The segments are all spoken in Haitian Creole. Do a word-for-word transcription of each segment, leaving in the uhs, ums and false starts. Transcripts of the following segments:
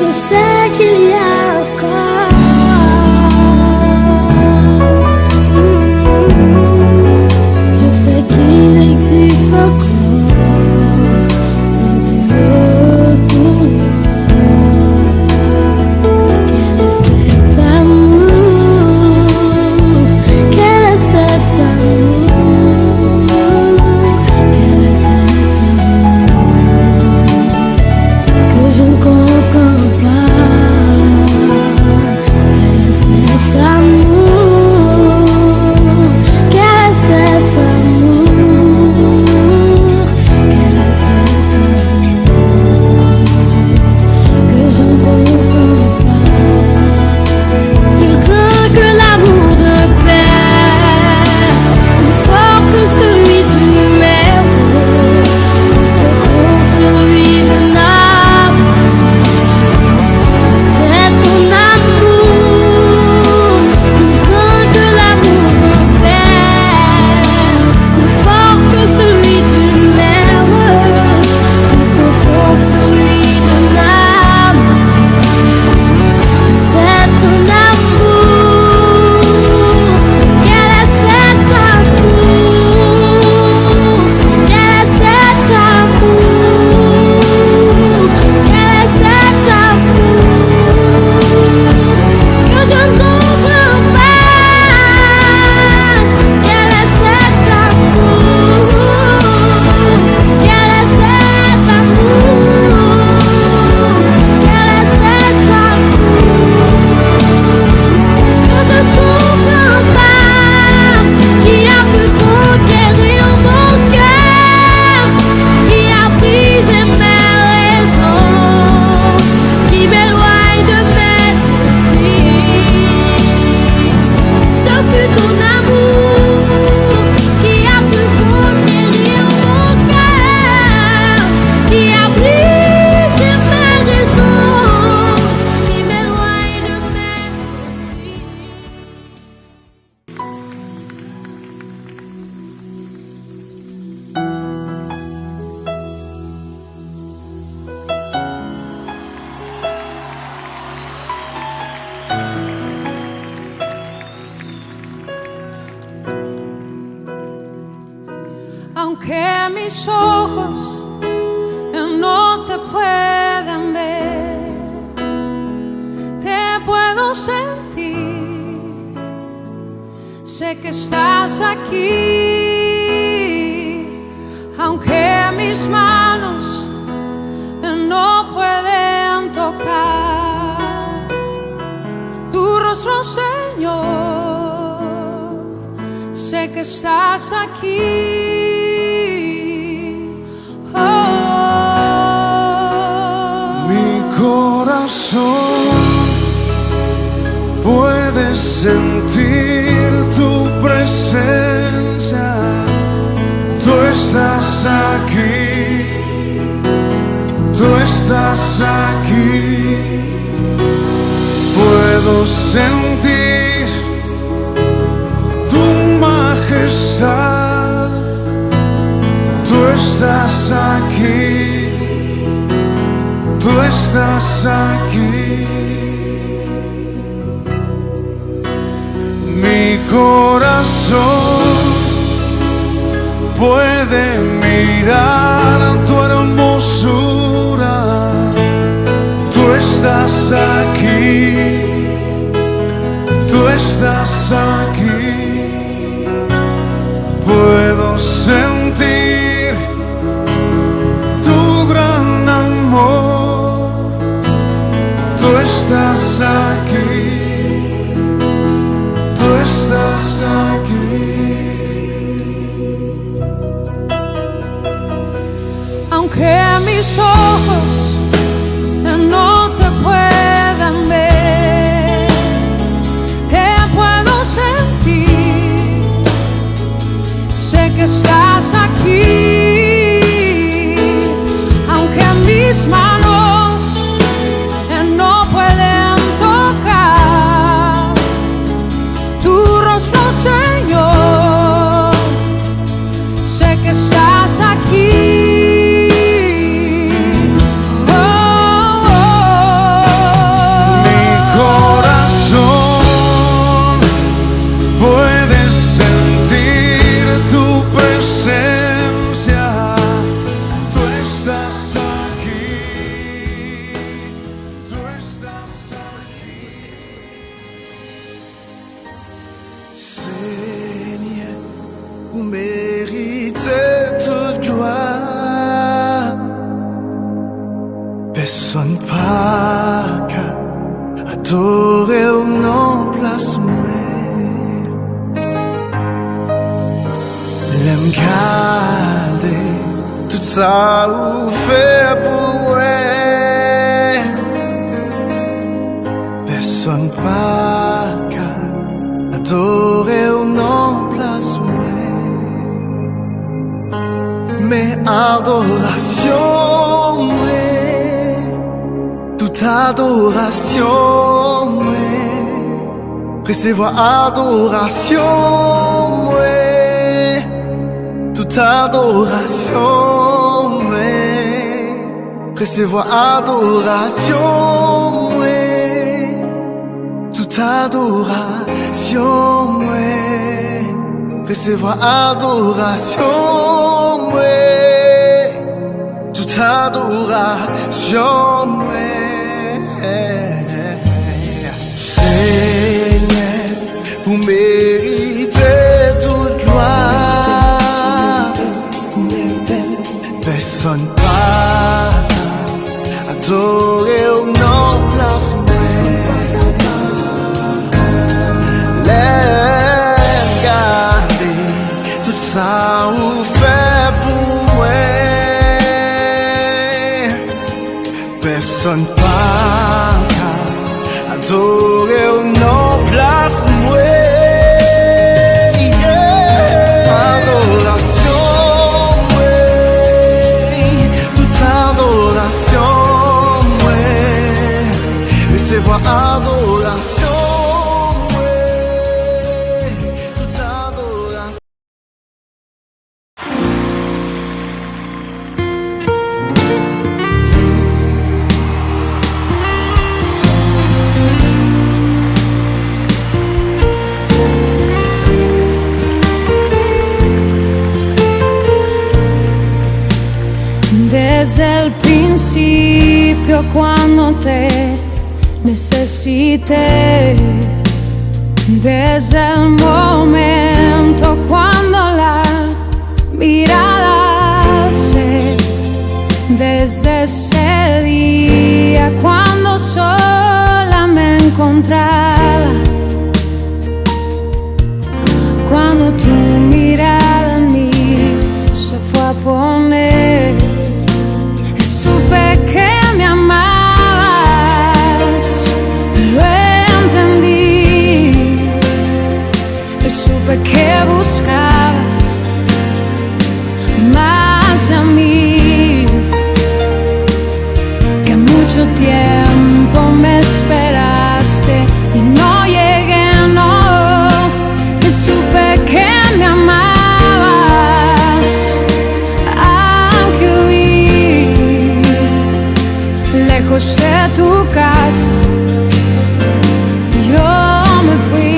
Je sais qu'il y a encore. Je sais qu'il existe encore un Dieu pour moi. Quel est cet amour? Quel est cet amour? Quel est cet amour que je ne comprends pas? Quel est cet amour? Quel est cet amour? Quel est cet amour que je ne comprends pas? Plus grand que l'amour d'un père, plus fort que celui d'une mère, plus profond que celui d'un amour. C'est ton amour, plus grand que l'amour d'un père, plus fort que celui d'une mère, plus profond que celui d'un amour. C'est ton amour, quel est cet amour? Quel est cet amour? Quel est cet amour que je ne comprends pas? Quel est cet amour? Quel est cet amour? Quel est cet amour que je comprends pas, qui a pu conquérir mon cœur, qui a brisé mes raisons, qui m'éloigne de mes désirs. Ce fut ton amour qui a pu conquérir mon cœur, qui a brisé mes raisons, qui m'éloigne de mes désirs. Aunque mis ojos no te puedan ver, te puedo sentir. Sé que estás aquí, aunque mis manos no pueden tocar tu rostro, Señor. Sé que estás aquí. Oh. Mi corazón puede sentir tu presencia. Tú estás aquí, tú estás aquí. Puedo sentir tu majestad. Tú estás aquí, tú estás aquí. Mi corazón puede mirar tu hermosura. Tú estás aquí, tú estás aquí. Puedo sentir tu gran amor. Tú estás aquí, tú estás aquí. Aunque mis ojos no te puedan ver, te puedo sentir. Sé que estás aquí, aunque mis manos no pueden tocar tu rostro, Señor. Sé que estás aquí. Oh, oh, Pèsonn pa ka adore w nan plas mwen. Lè m gade tout sa ou fè pou mwen, pèsonn pa ka adore w nan plas mwen. Men adorasyon mwen, tout adorasyon mwen, resevwa adorasyon mwen, tout adorasyon mwen, resevwa adorasyon mwen, tout adorasyon mwen, resevwa adorasyon mwen, tout adorasyon mwen. Senyè, ou merite tout glwa. Pèsonn pa ka adore w nan plas mwen. Lè m gade tout sa ou fè pou mwen, pèsonn pa ka adore w nan plas mwen. Adorasyon mwen, tout adorasyon mwen, resevwa adorasyon mwen, tout adorasyon. Desde el principio, cuando te necesité, desde el momento cuando la mirada se, desde ese día cuando sola me encontraba, cuando tu mirada en mí se fue a poner, supe que me amabas, lo entendí, supe que buscabas más de mí, que mucho tiempo me esperaste y no llegué, no, y supe que me amabas, aunque huí lejos de tu casa, yo me fui,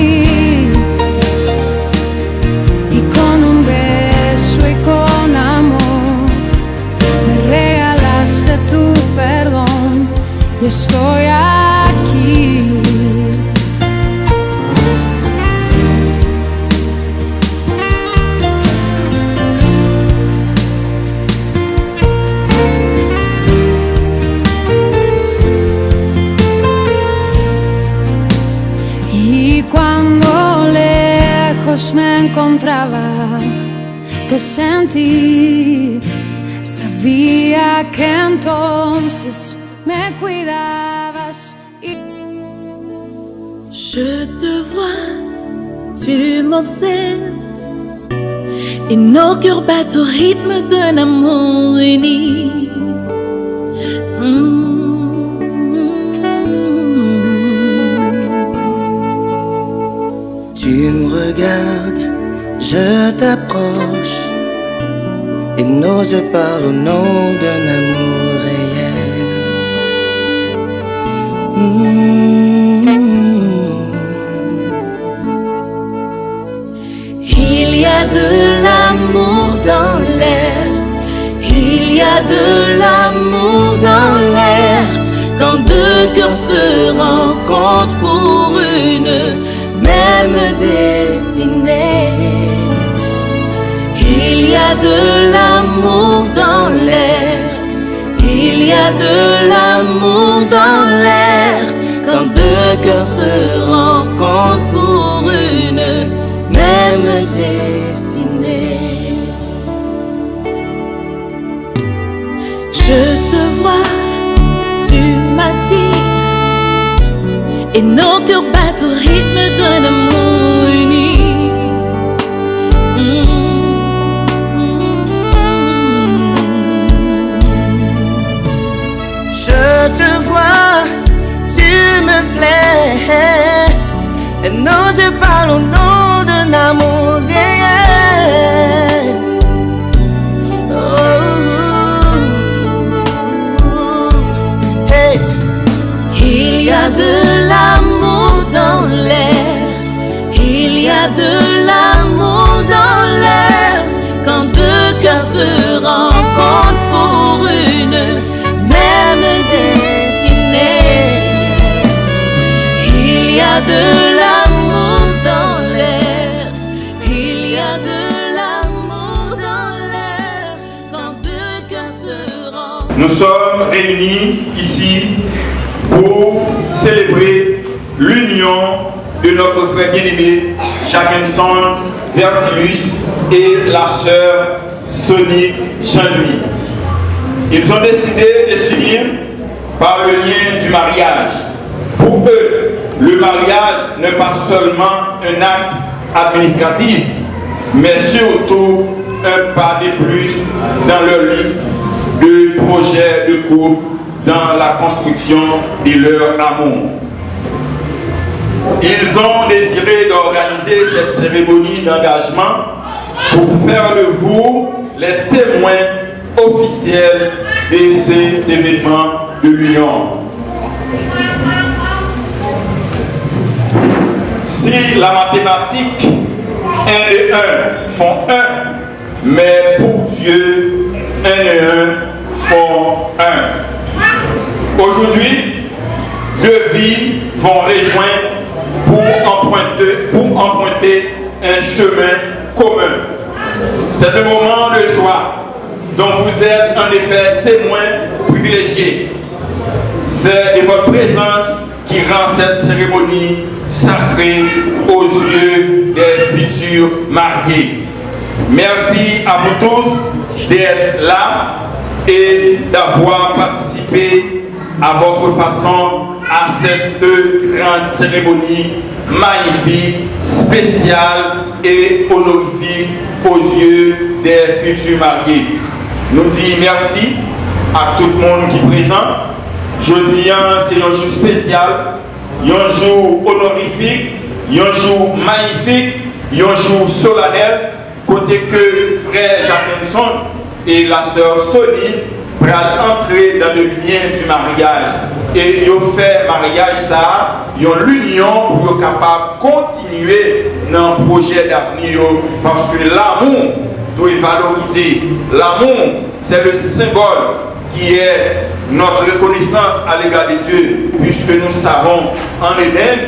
y con un beso y con amor me regalaste tu perdón, y estoy aquí. Y cuando lejos me encontraba, te sentí, sabía que entonces me cuidabas. Je te vois, tu m'observes, et nos cœurs battent au rythme d'un amour uni. Mm. Tu me regardes, je t'approche, et nos yeux parlent au nom d'un amour réel. Mm. Il y a de l'amour dans l'air, il y a de l'amour dans l'air, quand deux cœurs se rencontrent pour une même destinée. Il y a de l'amour dans l'air, Il y a de l'amour dans l'air quand deux cœurs se rencontrent pour une même destinée. Je te vois, tu m'attires, et nos cœurs battent au rythme d'un amour unique. Je te vois, tu me plais. Et nos yeux parlent au nom d'un amour réel. Oh, hey. Il y a de l'amour dans l'air. Il y a de l'amour dans l'air quand deux cœurs se rencontrent pour une même destinée. Il y a de l'amour dans l'air, il y a de l'amour dans l'air quand deux cœurs se rencontrent. Nous sommes réunis ici pour célébrer l'union de notre frère bien-aimé Jackenson Vertilus et la sœur Sony Jean-Louis. Ils ont décidé de s'unir par le lien du mariage. Pour eux, le mariage n'est pas seulement un acte administratif, mais surtout un pas de plus dans leur liste de projets de couple dans la construction de leur amour. Ils ont désiré d'organiser cette cérémonie d'engagement pour faire de vous les témoins officiels de cet événement de l'union. Si la mathématique, un et un font un, mais pour Dieu, un et un font un. Aujourd'hui, deux vies vont rejoindre pour emprunter, pour emprunter un chemin commun. C'est un moment de joie dont vous êtes en effet témoins privilégiés. C'est de votre présence qui rend cette cérémonie sacrée aux yeux des futurs mariés. Merci à vous tous d'être là et d'avoir participé à votre façon à cette grande cérémonie magnifique, spéciale et honorifique aux yeux des futurs mariés. Nou di mèsi ak tout moun ki prezan. Jodi a, se yon jou espesyal, yon jou onorifik, yon jou mayifik, yon jou solanèl, kote ke frè Jackenson e la sè Sonise pral antre dans le lien du mariage. E yo fè maryaj sa a yon linyon pou yo kapab kontinye nan pwojè davni yo, paske lanmou dwe valorize. L'amour, c'est le symbole qui est notre reconnaissance à l'égard de Dieu, puisque nous savons, en Éden,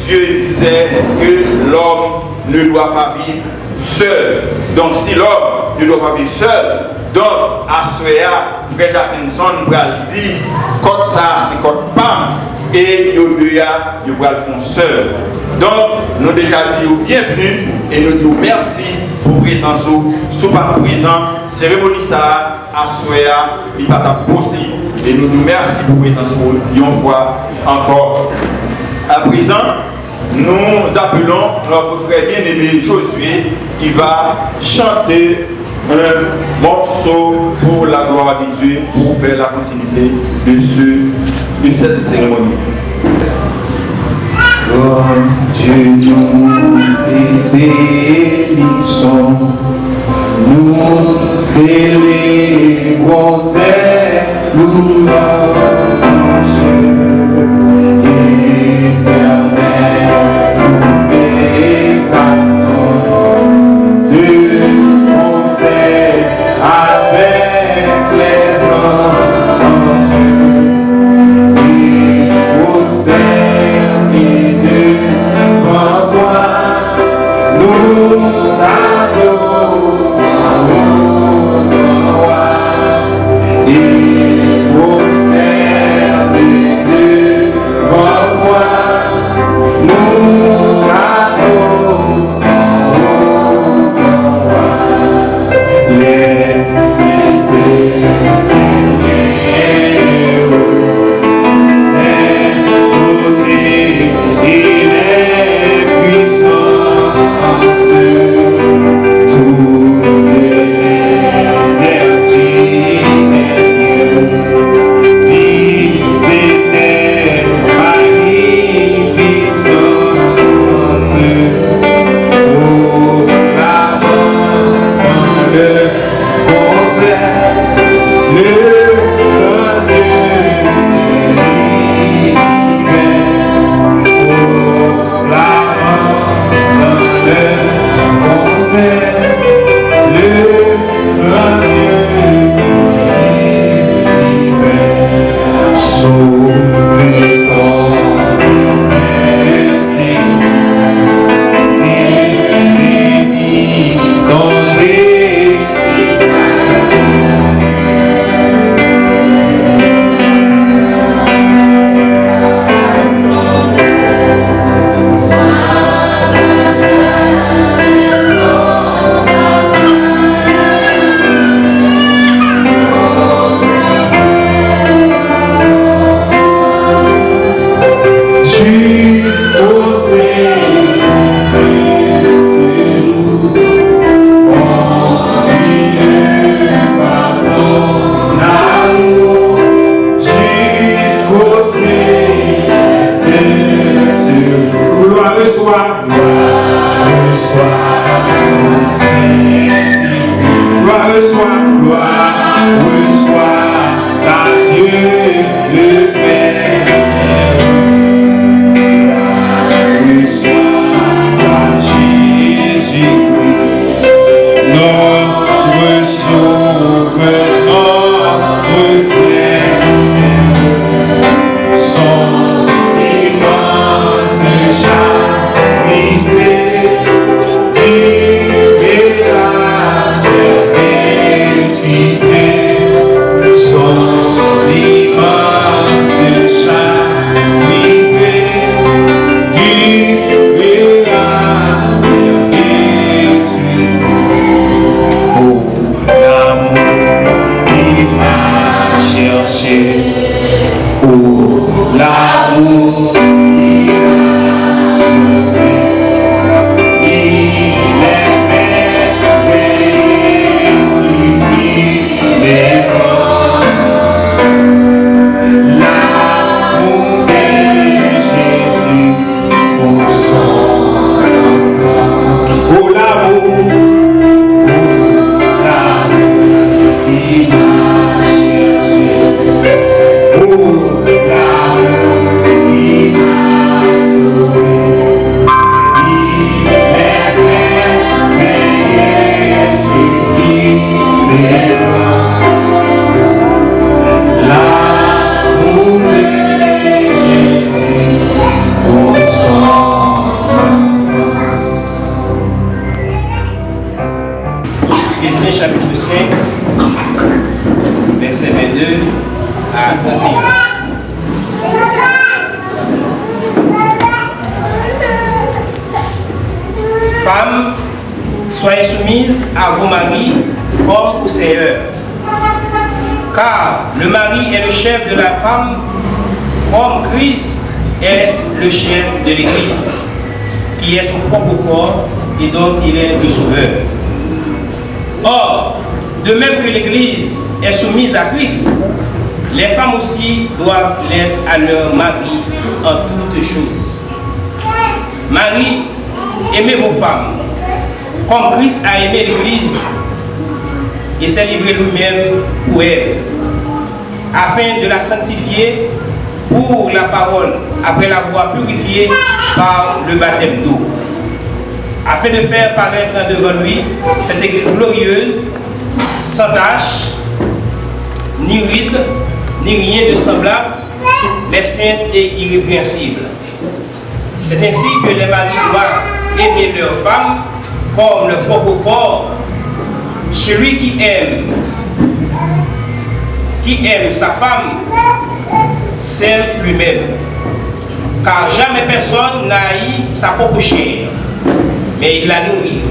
Dieu disait que l'homme ne doit pas vivre seul. Donc, si l'homme ne doit pas vivre seul, donc, aswè a, frè Jackenson pral di, kòd sa a se kòd pa m, e yo de a, yo pral fè yon sèl. Donk, nou deja di w byenvni e nou di w mèsi pou prezans ou. Si w pa t prezan, seremoni sa a, aswè a, li pa t ap posib. E nou di w mèsi pou prezans ou yon fwa ankò. Aprezan, nous appelons notre frère bien-aimé Josué qui va chanter un morceau pour la gloire de Dieu pour faire la continuité de ce, de cette cérémonie. Glwa Dye, nou te benison, nou selebrons tes louanges, Éternel, nous t'exaltons de concert avec les anges, et prosternés devant toi, nous t'adorons, ô roi, et Gloire, gloire, reçois, Saint-Esprit. Gloire, reçois, gloire, reçois, à Dieu le Père. Gloire, reçois, à Jésus-Christ, notre Sauveur, notre frère, son immense charité, Dieu et la perpétuité, son immense charité, Dieu et la perpétuité. L'amour qui m'a cherché. Oh, l'amour qui m'a sauvé. Il est merveilleux, sublime et grand. L'amour de Jésus pour son enfant. Oh, l'amour, oh, l'amour qui m'a cherché. Oh, l'amour qui m'a sauvé. Il est merveilleux, sublime et grand. L'amour de Jésus pour son enfant. Efésyen chapit senk, vèsè vennde a trannteyen. Femmes, soyez soumises à vos maris comme au Seigneur. Car le mari est le chef de la femme, comme Christ est le chef de l'Église, qui est son propre corps et dont il est le sauveur. Or, de même que l'Église est soumise à Christ, les femmes aussi doivent l'être à leur mari en toutes choses. Maris, aimez vos femmes, comme Christ a aimé l'Église et s'est livré lui-même pour elle, afin de la sanctifier pour la parole, après l'avoir purifiée par le baptême d'eau, afin de faire paraître devant lui cette Église glorieuse, sans tache, ni ride, ni rien de semblable, mais sainte et irrépréhensible. C'est ainsi que les maris doivent aimer leurs femmes comme leur propre corps. Celui qui aime, qui aime sa femme, s'aime lui-même. Car jamais personne n'a haï sa propre chair, mais il la nourrit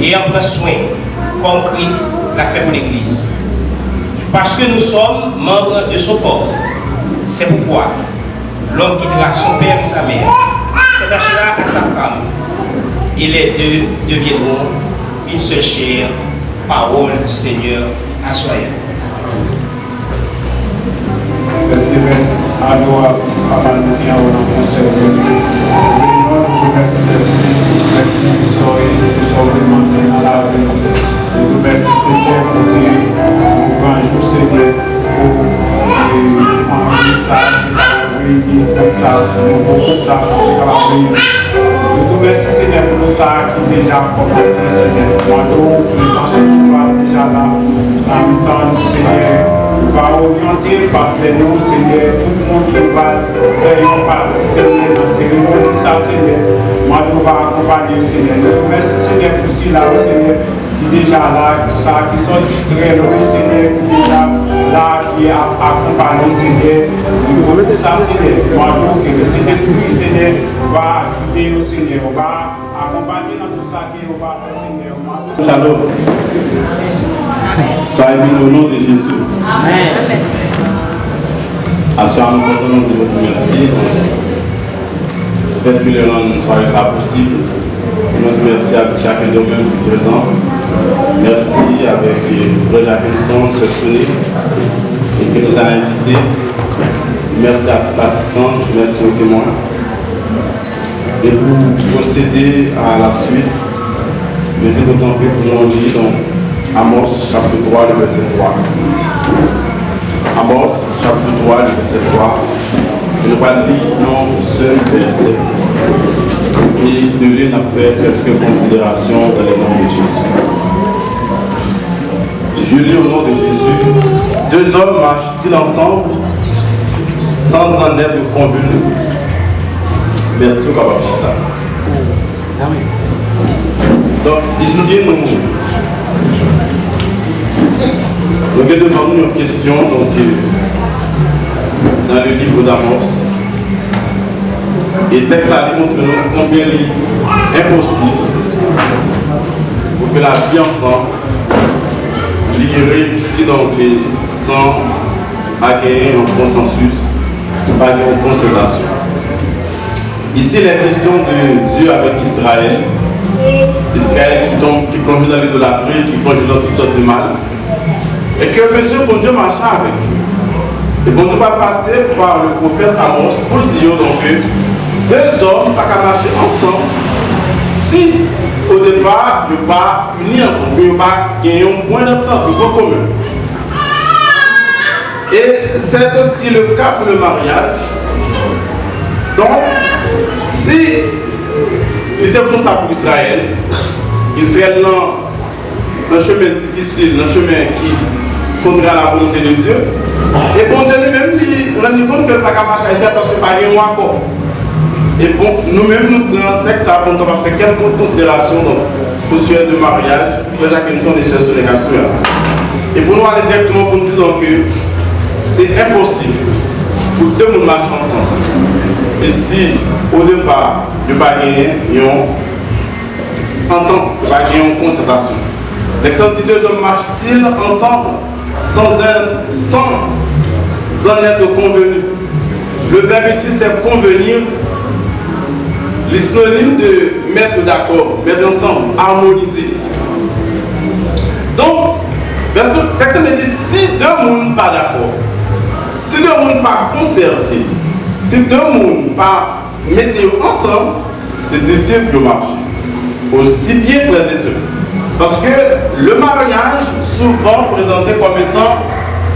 et en prend soin, comme Christ l'a fait pour l'Église. Parce que nous sommes membres de son corps. C'est pourquoi l'homme quittera son père et sa mère, s'attachera à sa femme, et les deux deviendront une seule chair. Parole du Seigneur. Aswè a. Mèsi, mèsi. Alo, papa, nou gen ou nan konsèy yo. Nou remèsye Jezi, mèsi pou sa w, pou sa w prezante nan lavi nou. Nou di w mèsi, Senyè, pou, pou gran jou, Senyè, pou, e, fanmi sa ki reyini konsa, nou pou konsa, pou kapab reyini. Nou di w mèsi, Senyè, pou sa ki deja kòmanse, Senyè. Mande w prezans ou ki va deja la nan mitan nou, Senyè. Ou va oryante pastè nou, Senyè, tout moun ki va fè yon pati, Senyè, nan seremoni sa, Senyè. Mande w va akonpanye yo, Senyè. Nou di w mèsi, Senyè, pou sila yo, Senyè, ki deja la, sa ki sòti trè lwen, Senyè, ki deja la, ki ap akonpanye, Senyè. Nou di w sa, Senyè. Mande w ke Sentespri, Senyè, va gide yo, Senyè. Ou va akonpanye nan tout sa ke yo va fè, Senyè. Shalom. Soyez bénis au nom de Jésus. Amen. Aswè a, nou kontan, nou di Bondye mèsi. Fèt milyon an, sware sa posib. Nou di mèsi a tout chacun de nous ki prezan. Mèsi avèk, eh, frè Jacquelson, sè Souni, e ke nou a envite. Mèsi a tout lasistans, mèsi o temwen. E pou pwosede a la swit, mete nou kanpe pou nou li, donk, Amos, chapit twa, le vèsè twa. Amos, chapit twa, le vèsè twa. E nou pral li yon sèl vèsè. E de li, n ap fè kèlke konsiderasyon dans le nom de Jésus. Je lis au nom de Jésus. Deux hommes marchent-ils ensemble sans en être convenus? Mèsi, ou kapab chita. Donk, isi, nou, nou gen devan nou yon kesyon, donk, euh, dans le livre d'Amos. E tèks la, li montre nou konbyen li enposib pou ke lavi ansanm li reyisi, donk, san pa genyen yon konsansis, san pa genyen yon konsètasyon. Ici, il est question de Dieu avec Israël. Israël qui tombe, qui plonge dans l'idolâtrie, qui plonge dans toutes sortes de mal. Et que Monsieur Bondye mache avec eux. E Bondye pa pase pa le pwofèt Amos pou l di yo, donk, ke de zòm pa ka mache ansanm si, o depa, yo pa ini ansanm, ke yo pa gen yon pwen dantant, yon pwen komen. Et c'est aussi le cas pour le mariage. Donk, si li te konsa pou Izrayèl, Izrayèl nan, nan chemen difisil, nan chemen ki kontrè a la volonte de Dye, e Bondye li menm, li rann li kont ke l pa ka mache ak Izrayèl paske pa gen yon akò. E bon, nou menm, nou pran tèks sa pou nou kapab fè kèlkonk konsiderasyon, donk, au sujet de mariage. Frè Jacquinson, lè sè Sonek Aswè a. E pou nou ale dirèkteman pou nou di donk ke se enposib pou de moun mache ansanm. E si, o depa, yo pa genyen yon antant, yo pa genyen yon konsètasyon. Tèks la di, deux hommes marchent-ils ensemble sans en, sans en être convenus? Le verbe ici, c'est convenir. Le synonyme de mettre d'accord, mettre ensemble, harmoniser. Donk, vèsè, tèks la di, si de moun pa dakò, si de moun pa konsète, si de moun pa mete yo ansanm, se difisil pou yo mache. Aussi bien, frères et sœurs. Parce que le mariage, souvent présenté comme étant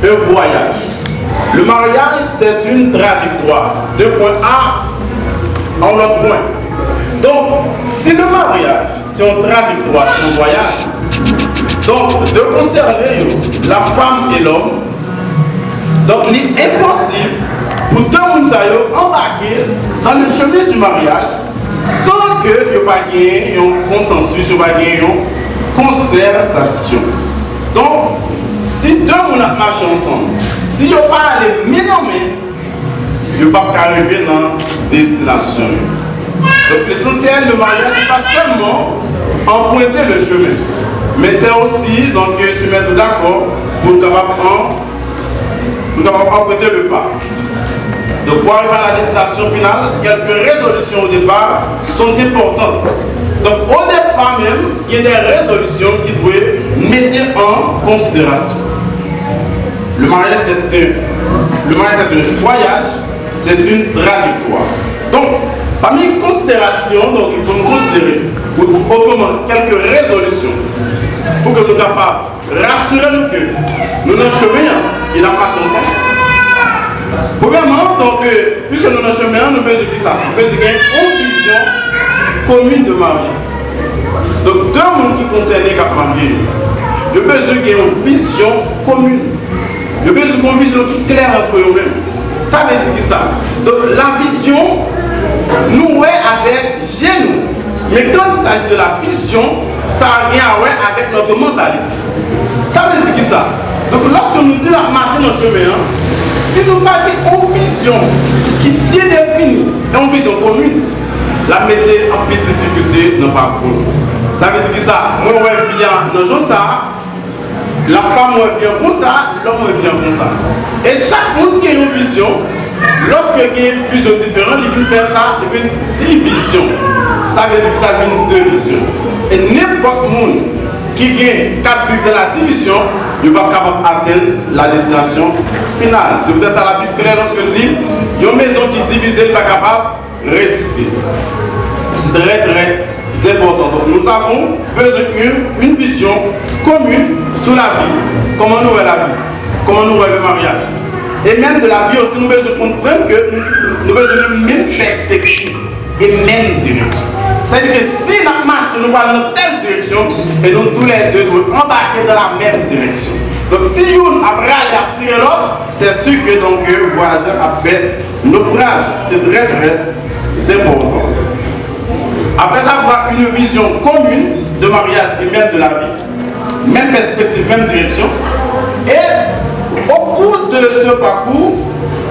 un voyage. Le mariage, c'est une trajectoire de point A à un autre point. Donc, si le mariage, c'est une trajectoire, c'est un voyage, donc, de conserver la femme et l'homme, donk, li enposib pou de moun sa yo anbake dans le chemin du mariage san ke yo pa genyen yon konsansis, yo pa genyen yon konsètasyon. Donk, si de moun ap mache ansanm, si yo pa ale men nan men, yo p ap ka rive nan destinasyon yo. Donk, lesansyèl, le mariage, se pa sèlman anprente le chemen, men se osi, donk, se mete nou dakò pou nou kapab an-, pou nou kapab anprente le pa. Donc, pour arriver à la destination finale, quelques résolutions au départ sont importantes. Donc, au départ même, il y a des résolutions qui doivent mettre en considération. Le mariage, c'est un, le mariage, c'est un voyage, c'est une trajectoire. Donc, parmi les considérations, donc, il faut nous considérer, ou autrement, quelques résolutions pour que nous capables rasire nou ke nou nan chemen an, e n ap mache ansanm. Premyèman, donk, euh, piske nou nan chemen an, nou bezwen ki sa? Nou bezwen gen yon vizyon komin de maryaj. Donk, de moun ki konsène k ap marye yo, yo bezwen gen yon vizyon komin. Yo bezwen gen yon vizyon ki klè ant yo menm. Sa vle di ki sa? Donk, la vizyon, nou wè avèk je nou. Men quand il s'agit de la vision, sa gen a wè avèk notre mentalité. Sa vle di ki sa? Donk, lòske nou de ap mache nan chemen an, si nou pa gen yon vizyon ki byen defini, yon vizyon komin, l ap mete anpil difikilte nan pakou nou. Sa vle di ki sa? Mwen wè vi a nan jan sa a, la femme wè vi an konsa, lòm wè vi an konsa. E chak moun gen yon vizyon. Lòske gen vizyon diferan, li vin fè sa, li vin divizyon. Sa vle di ke sa vin divizyon. E nenpòt moun ki gen, k ap viv dans la division, yo p ap kapab atenn la destinasyon final. Se poutèt sa Labib klè lòske l di, yon mezon ki divize, li pa kapab reziste. C'est très, très important. Donc, nous avons besoin d'une une vision commune sur la vie. Comment nous voyons la vie? Comment nous voyons le mariage? Et même de la vie aussi, nous besoin comprendre que nous, nous besoin de même perspective et même direction. C'est-à-dire que si nous marchons, nous allons dans telle direction, et nous tous les deux, nous embarquer dans la même direction. Donc, si youn ap rale, ap tire lòt, c'est sûr que donc, euh, voyageur a fait naufrage. C'est très, très important. Après avoir une vision commune de mariage et même de la vie, même perspective, même direction, et au cours de ce parcours,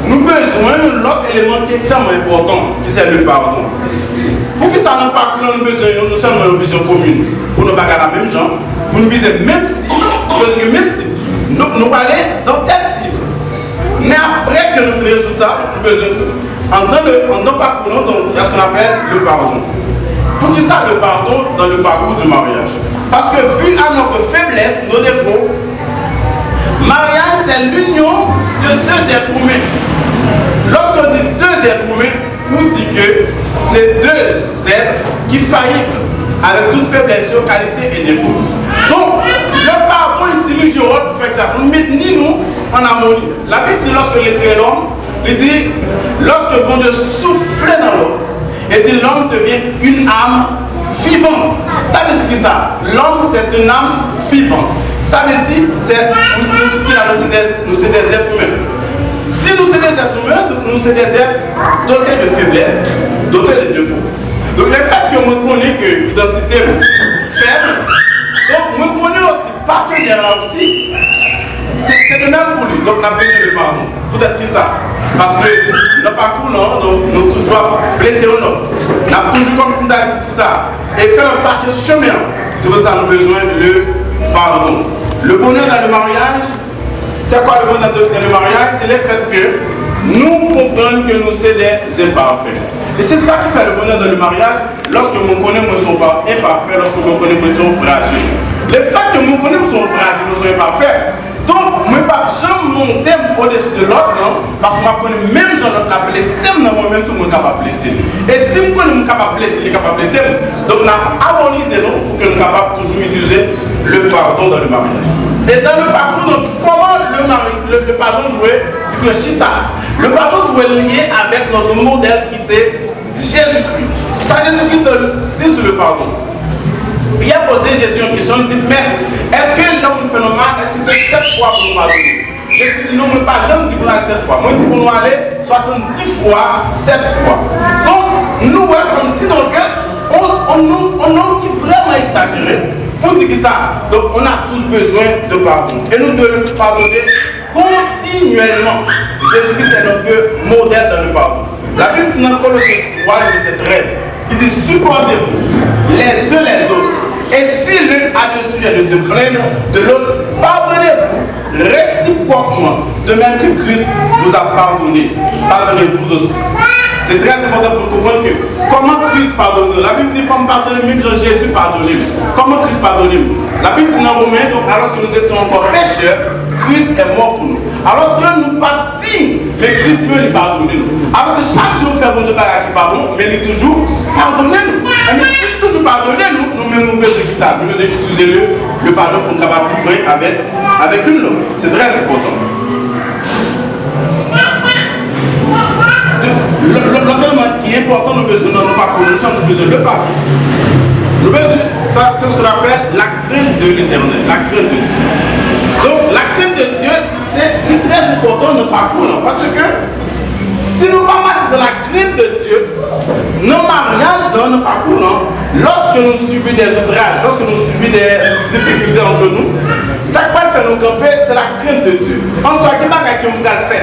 nous besoin d'un autre élément qui est extrêmement important, qui c'est le pardon. Poukisa nan pakou la nou bezwen yon, nou sèlman yon vizyon komin pou nou bagay la menm jan, pou nou vize menm sib, nou bezwen menm sib. Nou, nou prale nan tèl sib. Men apre ke nou fin rezoud sa, nou bezwen, andan le, andan pakou nou, donk, y a ce qu'on appelle le pardon. Poukisa le pardon dans le parcours du mariage? Parce que vu à notre faiblesse, nos défauts, mariage c'est l'union de deux êtres humains. Lorsqu'on dit deux êtres humains, ou di ke se de zèt ki fayib, avèk tout feblès yo, kalite e defo. Donk, le pardon ici, li jwe wòl pou fè egzak, pou l mentni nou an amoni. Labib di, lorsque il créait l'homme, li di, lorsque Bondye soufle nan lòm, e di, l'homme devient une âme vivante. Sa vle di ki sa? L'homme, c'est une âme vivante. Sa vle di, se, nou, nou tout ki la, nou se de, nou se de zèt imen. Si nou se de zèt imen, donk nou se de zèt dote de feblès, dote de defo. Donk, lefètke mwen konnen ke idantite m fèb, donk, mwen konnen osi, patenè la osi, se, se de menm pou li. Donk, n ap bezwen de padon. Poutèt ki sa? Paske nan pakou lan, donk, nou toujou ap blese yon lòt. N ap toujou kòmsi n ta di ki sa? E fè l fache sou chemen an. Se pou sa nou bezwen de padon. Le bonheur dans le mariage, c'est quoi le bonheur de, dans le mariage? C'est le fait que nou konprann ke nou se de enpafè. E se sa ki fè le bonheur dans le mariage, lòske mwen konnen mwen se yon pa-, enpafè, lòske mwen konnen mwen se yon frajil. Lefètke mwen konnen mwen se yon frajil, mwen se yon enpafè, donk, mwen p ap janm monte m odesi de lòt lan, paske m ap konnen menm jan lòt la blese m nan, mwen menm tou mwen kapab blese l. E si m konnen m kapab blese l, li kapab blese m, donk n ap amonize nou pou ke nou kapab toujou itilize le pardon dans le mariage. E dans le parcours, donk, kòman le mari, le, le pardon dwe, dwe chita? Le pardon dwe lye avèk notre modèl ki se Jezi Kris. Sa Jezi Kris di sou le pardon? Pyè poze Jezi yon kesyon, li di, Mèt, èske lè yon moun fè nou mal, èske se sèt fwa pou nou padone? Jezi di, non, mwen pa janm di pou n al sèt fwa. Mwen di pou nou ale swasanndis fwa, sèt fwa. Donk, nou wè kòmsi, donk, on, on, on, on nonm ki vrèman egzajere, pou di ki sa? Donk, on a tous besoin de pardon. Et nous devons pardonner continuellement. Jésus-Christ est notre modèle dans le pardon. La Bible dit dans Colossiens trois, le verset treize, il dit, supportez-vous les uns les autres. Et si l'un a des sujets de se plaindre de l'autre, pardonnez-vous réciproquement, de même que Christ vous a pardonné. Pardonnez-vous aussi. Se trè enpòtan pou nou konprann ke kòman Kris padone nou. Labib di, fò m padone menm jan Jezi padone m. Kòman Kris padone m? Labib di nan Women, donc, alors que nous étions encore pécheurs, Christ est mort pour nous. Alòske nou pa t diy, men Kris menm li padone nou. Alòske chak jou nou fè Bondye bagay ki pa bon, men li toujou padone nou. Enben, si li toujou padone nou, nou menm nou bezwen ki sa? Nou bezwen itilize le, le padon pou nou kapab livre avèk, avèk youn lòt. Se trè enpòtan. Lòt, lòt, lòt eleman ki enpòtan nou bezwen nan nou pakou, nou sa nou bezwen le padon. Nou bezwen, sa, c'est ce qu'on appelle la crainte de l'Éternel, la crainte de Dieu. Donc, la crainte de Dieu, se, li trè enpòtan nan pakou lan, paske si nou pa mache dans la crainte de Dieu, nan maryaj lan, nan pakou lan, lòske nou sibi des outrages, lòske nou sibi des difficultés entre nous, sa k pral fè nou kanpe, se la crainte de Dieu. Answa, gen bagay ke m pral fè.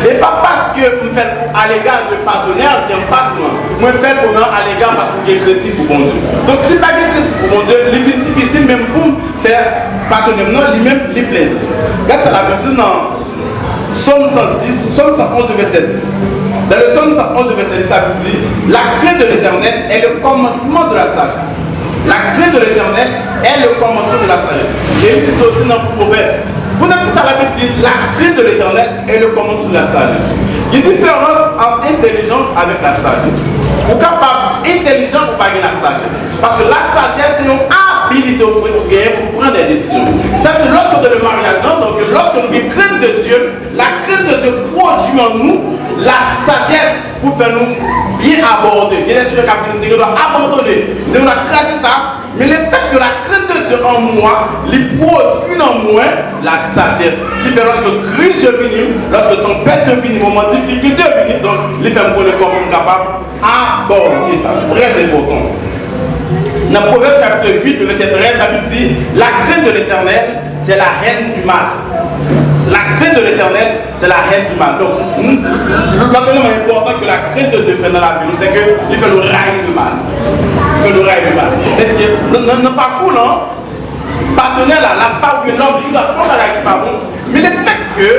E pa paske m fè l a l'égard de patenè ki anfas mwen. Mwen fè l pou mwen a l'égard paske m gen kredi pou Bondye. Donk, si m pa gen kredi pou Bondye, li vin difisil menm pou m fè patenè m nan, li menm, li plezi. Gad sa Labib di nan Sòm san dis, Sòm san onz, vèsè dis. Dans le Sòm san onz, vèsè dis, Labib di, la crainte de l'Éternel est le commencement de la sagesse. La crainte de l'Éternel est le commencement de la sagesse. E li di sa osi nan Pwovèb. Poutèt ki sa Labib di, la crainte de l'Éternel est le commencement de la sagesse. Gen diferans ant entèlijans avèk la sagesse. Ou kapab entèlijan pou pa gen lasajès. Paske lasajès se yon abilite ou, ou genyen pou pran de desizyon. Sa vle di, lòske w nan maryaj lan, donk, lòske nou gen krent de Dye, la krent de Dye pwodui an nou lasajès pou fè nou byen abòde. Gen de sijè k ap vin, nou te gen dwa abandone, nou te gen dwa kraze sa, men lefètke la krent de Dye an mwen, li pwodui nan mwen lasajès. Ki fè lòske kriz yo vini, lòske tanpèt yo vini, moman difikilte yo vini, donk, li fè m konnen kòman m kapab abòde sa. Se trè enpòtan. Nan Pwovèb chapit uit, vèsè trèz, Labib di, la crainte de l'Éternel, c'est la haine du mal. La crainte de l'Éternel, c'est la haine du mal. Donk, lòt eleman enpòtan ke la crainte de Dieu fè nan lavi nou, se ke li fè nou rayi le mal. Li fè nou rayi le mal. Sètadi, nan, nan, nan pakou lan, patenè la, la fanm oubyen lòm, li ta fè yon bagay ki pa bon, men lefètke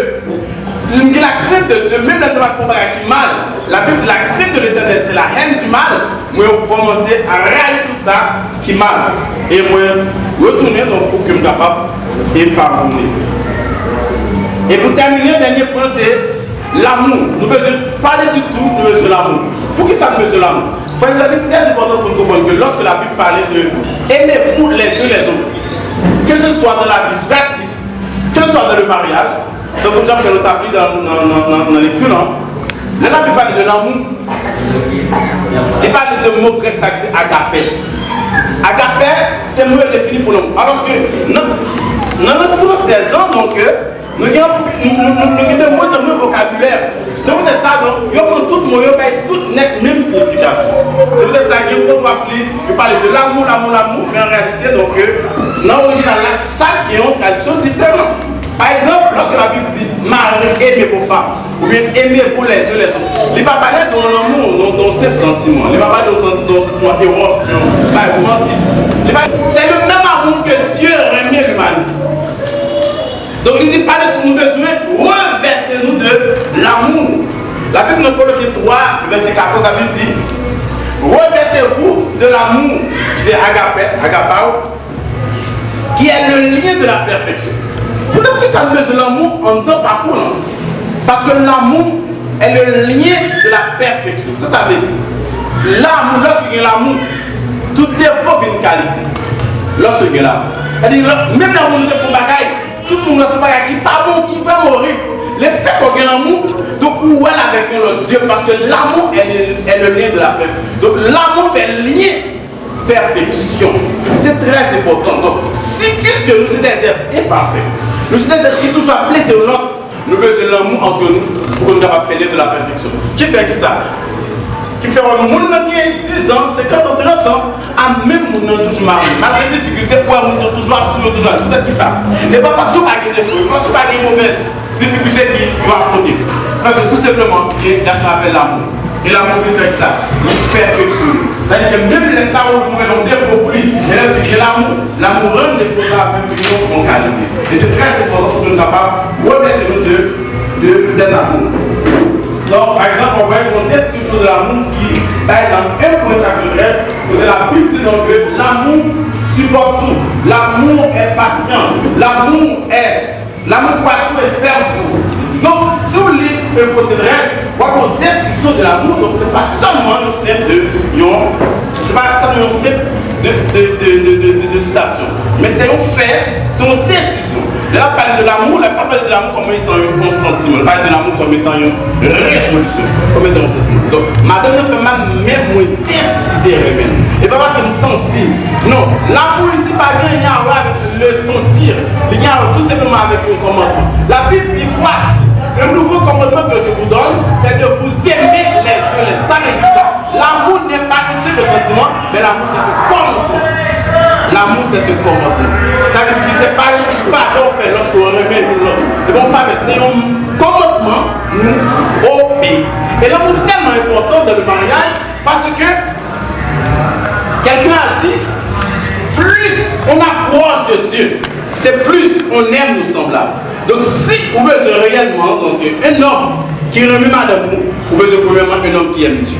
m gen la crainte de Dieu, menm lè m ta fè yon bagay ki mal, Labib di la crainte de l'Éternel, c'est la haine du mal, mwen kòmanse a rayi tout sa ki mal. E mwen retounen, donk, pou ke m kapab e padone. E pou tèmine, dènye pwen, se lanmou. Nou bezwen, pa desi tou, nou bezwen lanmou. Poukisa nou bezwen lanmou? Frè, se trè enpòtan pou nou konprann ke lòske Labib pale de aimez-vous les uns les autres, que ce soit dans la vie pratique, que ce soit dans le mariage, tankou jan frè nou t ap li nan, nan, nan, nan, nan lekti lan, lè Labib pale de lanmou, li pale de mo grèk sa ki se agape. Agape, se mo yo defini pou lanmou. Alòske, nan, nan lang fransèz lan, donk, nou gen, nou, nou, nou, nou gen de mwenzanmwen vokabilè. Se poutèt sa, donk, yo pran tout mo yo, bay tout nèt menm siyifikasyon. Se poutèt sa, gen kote w ap li, yo pale de lanmou, lanmou, lanmou, men an reyalite, donk, nan orijinal la, chak gen yon tradiksyon diferan. Pa egzanp, lòske Labib di, mari, aimez vos femmes, oubyen aimez-vous les uns les autres, li pa pale de yon lanmou, de yon, de yon senp santiman. Li pa pale de yon, de yon santiman eros, de yon bagay romantik. Li pa, c'est le même amour que Dieu renmen l'humanité. Donk, li di, pa desi nou bezwen revèt nou de lanmou. Labib nan Kolosyen twa, vèsè katòz, Labib di, revêtez-vous de l'amour, ki se agape, agapao, qui est le lien de la perfection. Poutèt kisa nou bezwen lanmou anndan pakou lan? Paske lanmou est le lien de la perfection. Sa sa vle di? Lanmou, lòske gen lanmou, tout defo vin kalite. Lòske gen lanmou. Sètadi, lè, menm lè yon moun te fè yon bagay, tout moun wè se yon bagay ki pa bon, ki vrèman orib. Lefètke w gen lanmou, donk ou wè l avèk yon lòt zye, paske lanmou est le, est le lien de la perfection. Donk, lanmou fè lyen pèfeksyon. Se trè enpòtan. Donk, si piske nou se dè zèt enpafè, nou se dè zèt ki toujou ap blese youn lòt, nou bezwen lanmou ant nou pou ke nou kapab fè lyen de la pèfeksyon. Ki fè ki sa? Ki fè wè moun nan gen diz an, senkant an, trant an, a menm moun nan toujou mare. Malgre difikilte, ou wè moun yo toujou ap sou yo, toujou ap. Poutèt ki sa? E pa paske yo pa gen defo, e pa paske yo pa gen move difikilte ki yo afwonte. Se paske tou senpleman, gen, gen sa yo apèl lanmou. E lanmou vin fè ki sa? Li pèfeksyone. Sètadi ke menm lè sa ou wè yon defo pou li, men lè gen lanmou, lanmou rann defo sa a menm vin yon bon kalite. E se trè enpòtan pou nou kapab remèt nou de, de zèt amour. Donk, pa egzanp, w ap wè yon deskripsyon de lanmou ki bay nan en Korent chapit trèz, kote Labib di nou ke l'amour supporte tout, l'amour est patient, l'amour est L'amour croit tout, espère tout. Donk, si w li Hébreu trèz, w ap wè yon deskripsyon de lanmou. Donk, se pa sèlman yon senp de, yon, se pa sèlman yon senp de, de, de sitasyon. Men se yon fè, se yon desizyon. Lè l ap pale de lanmou, l ap pa pale de lanmou kòm etan yon, yon santiman. L pale de lanmou kòm etan yon rezolisyon, kòm etan yon santiman. Donk, madanm nan fè mal, men mwen deside renmen l. E pa paske m santi. Non, lanmou isi pa gen anyen a wè avèk le sentir. Li gen a wè tou senpleman avèk yon kòmandman. Labib di, voici, un nouveau commandement que je vous donne, c'est de vous aimer les uns les autres. Sa vle di sa. L'amour n'est pas un simple sentiment, mais l'amour c'est un commandement. L'amour c'est un commandement. Sa vle di ki se pa yon favè w fè lòske w renmen youn lòt. E bon, favè, se yon kòmandman nou obeyi. E lanmou tèlman enpòtan dans le mariage, paske quelqu'un a dit, plus on approche de Dieu, c'est plus on aime nos semblables. Donk, si ou bezwen reyèlman, donk, un homme ki renmen madanm ou, ou bezwen premyèman un homme qui aime Dieu.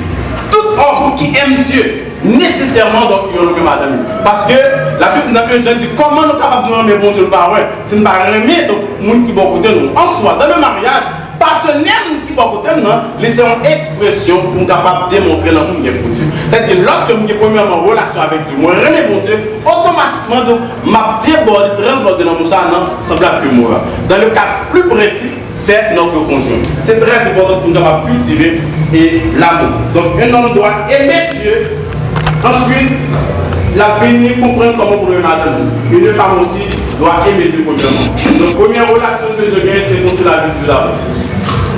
Tout òm ki enmen Dye, nesesèman, donk, yo renmen madanm yo. Paske Labib nan Jan di, kòman nou kapab nou renmen Bondye nou pa wè, si nou pa renmen, donk, moun ki bò kote nou? Answa, dans le mariage, patenè nou ki Bò kote m nan, li se yon ekspresyon pou m kapab demontre lanmou m gen pou Dye. Sètadi, lòske m gen premyèman relasyon avèk Dye, mwen renmen Bondye, otomatikman, donk, m ap debòde, transbòde lanmou sa a nan sanblab ke mwen. Dans le cas plus précis, c'est notre conjoint. C'est très important pour nous capables de cultiver et l'amour. Donc, un homme doit aimer Dieu. Ensuite, la vini konprann kòman pou l renmen madanm li. Une femme aussi doit aimer Dieu premièrement. Donc, premye relasyon nou bezwen genyen, se konstwi lavi Dye dabò.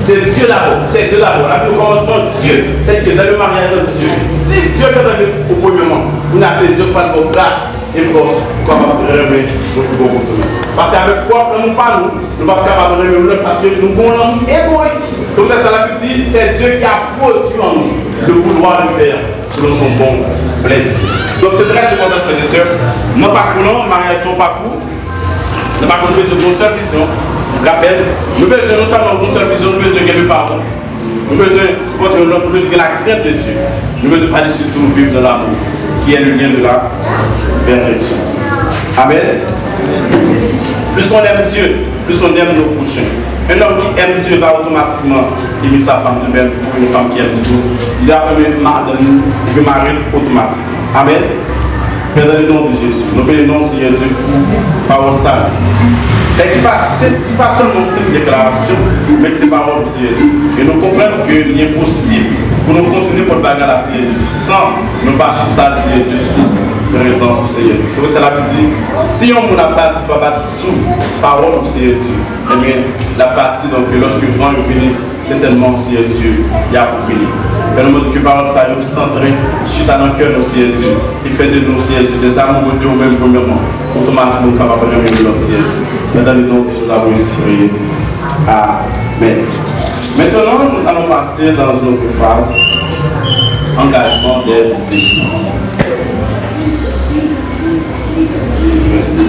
Se Dye dabò. Se Dye dabò. La di o kòmansman, Dye. Sètadi ke dans le mariage, Dye. Si Dye gentan vin o premyèman, kounye a se Dye ki pral ba w gras e fòs pou kapab renmen yon pi bon kote. Paske avèk pwòp lanmou pa nou, nou p ap kapab renmen yon lòt paske nou gen yon lanmou egoyis. Se poutèt sa Labib di, c'est Dieu qui a produit en nous le vouloir de faire selon son bon plaisir. Donk, se trè enpòtan, frè e sè, nan pakou lan, maryaj se yon pakou, nan pakou nou bezwen gen yon sèl vizyon. Rapèl, nou bezwen non sèlman gen yon sèl vizyon, nou bezwen gen de paran. Nou bezwen sipòte youn lòt, nou bezwen gen lakrent de Dye. Nou bezwen pa deside tou viv dans l'amour, qui est le lien de la perfection. Amen. Plus on aime Dieu, plus on aime nos prochains. Un homme qui aime Dieu va automatiquement aimer sa femme de même, ou une femme qui aime Dieu, il va aimer madanm li, li mari otomatik. Amen. Père, dans le nom de Jésus, nou beni non, Senyè Dye, pou pawòl sa yo. E ki pa senp, ki pa sèlman senp deklarasyon, men ki se pawòl ou, Senyè Dye. E nou konprann ke li enposib pou nou konstwi nenpòt bagay la, Senyè Dye, san nou pa chita, Senyè Dye, sou prezans ou, Senyè Dye. Se pou sa Labib di, si yon moun ap bati, pa bati sou pawòl ou, Senyè Dye, ebyen, l ap bati, donk, lòske van yo vini, sètènman, Senyè Dye, y ap oubli. Fè nou mande ke pawòl sa yo santre, chita nan kè nou, Senyè Dye, e fè de nou, Senyè Dye, des amoureux de ou menm premyèman, otomatikman nou kapab renmen youn lòt, Senyè Dye. Fè dans le nom de Jésus, nous avons ainsi prié. Amen. Maintenant, nous allons passer dans une autre phase, engagement des époux. Merci.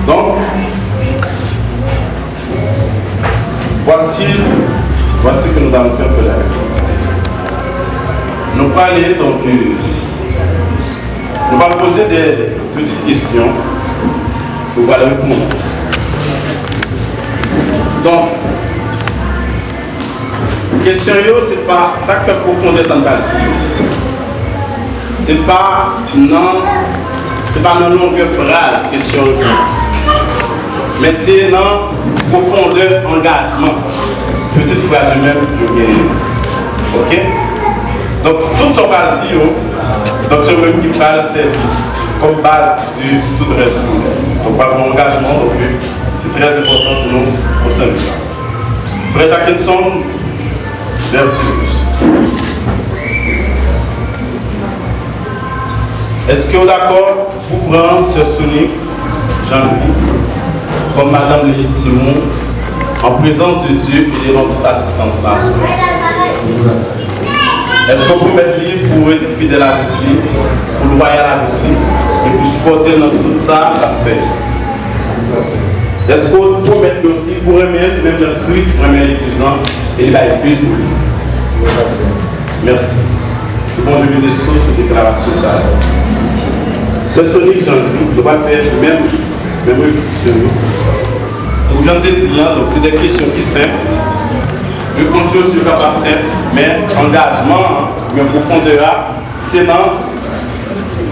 Donc, Voici, voici ce que nous allons faire, frères et sœurs. Nou prale, donk, euh, nou va poze de pitit kesyon, nou va reponn. Donk, kesyon yo, se pa sa k fè pwofondè sa n pral di. Se pa nan, se pa nan longè fraz kesyon repons. Men se nan pwofondè angajman pitit fraz yo menm yo genyen. Oke? Donk, tout sa w pral di yo, donk, se yo menm ki pral sèvi kòm baz de tout rès yo. Donk, pral gen yon angajman, donk, se trè enpòtan pou nou konsève sa. Frè Jackenson Bertilus, èske w dakò pou pran sè Sonique Jean-Louis kòm madanm lejitim ou, an prezans de Dye e devan tout asistans la aswè? Èske w pwomèt li pou w rete fidèl avèk li, pou lwayal avèk li, e pou sipòte l nan tout sa l ap fè? Èske w pwomèt li osi pou renmen l, menm jan Kris renmen legliz lan, e li bay vi l pou li? Mèsi. Ke Bondye beni w sou deklarasyon sa yo. Sè Sonique Jean-Louis, nou pral fè menm, menm repetisyon yo. Tankou jan m te di l lan, donk, se de kesyon ki senp. Repons yo osi yo kapab senp, men angajman an, men pwofondè a, se nan,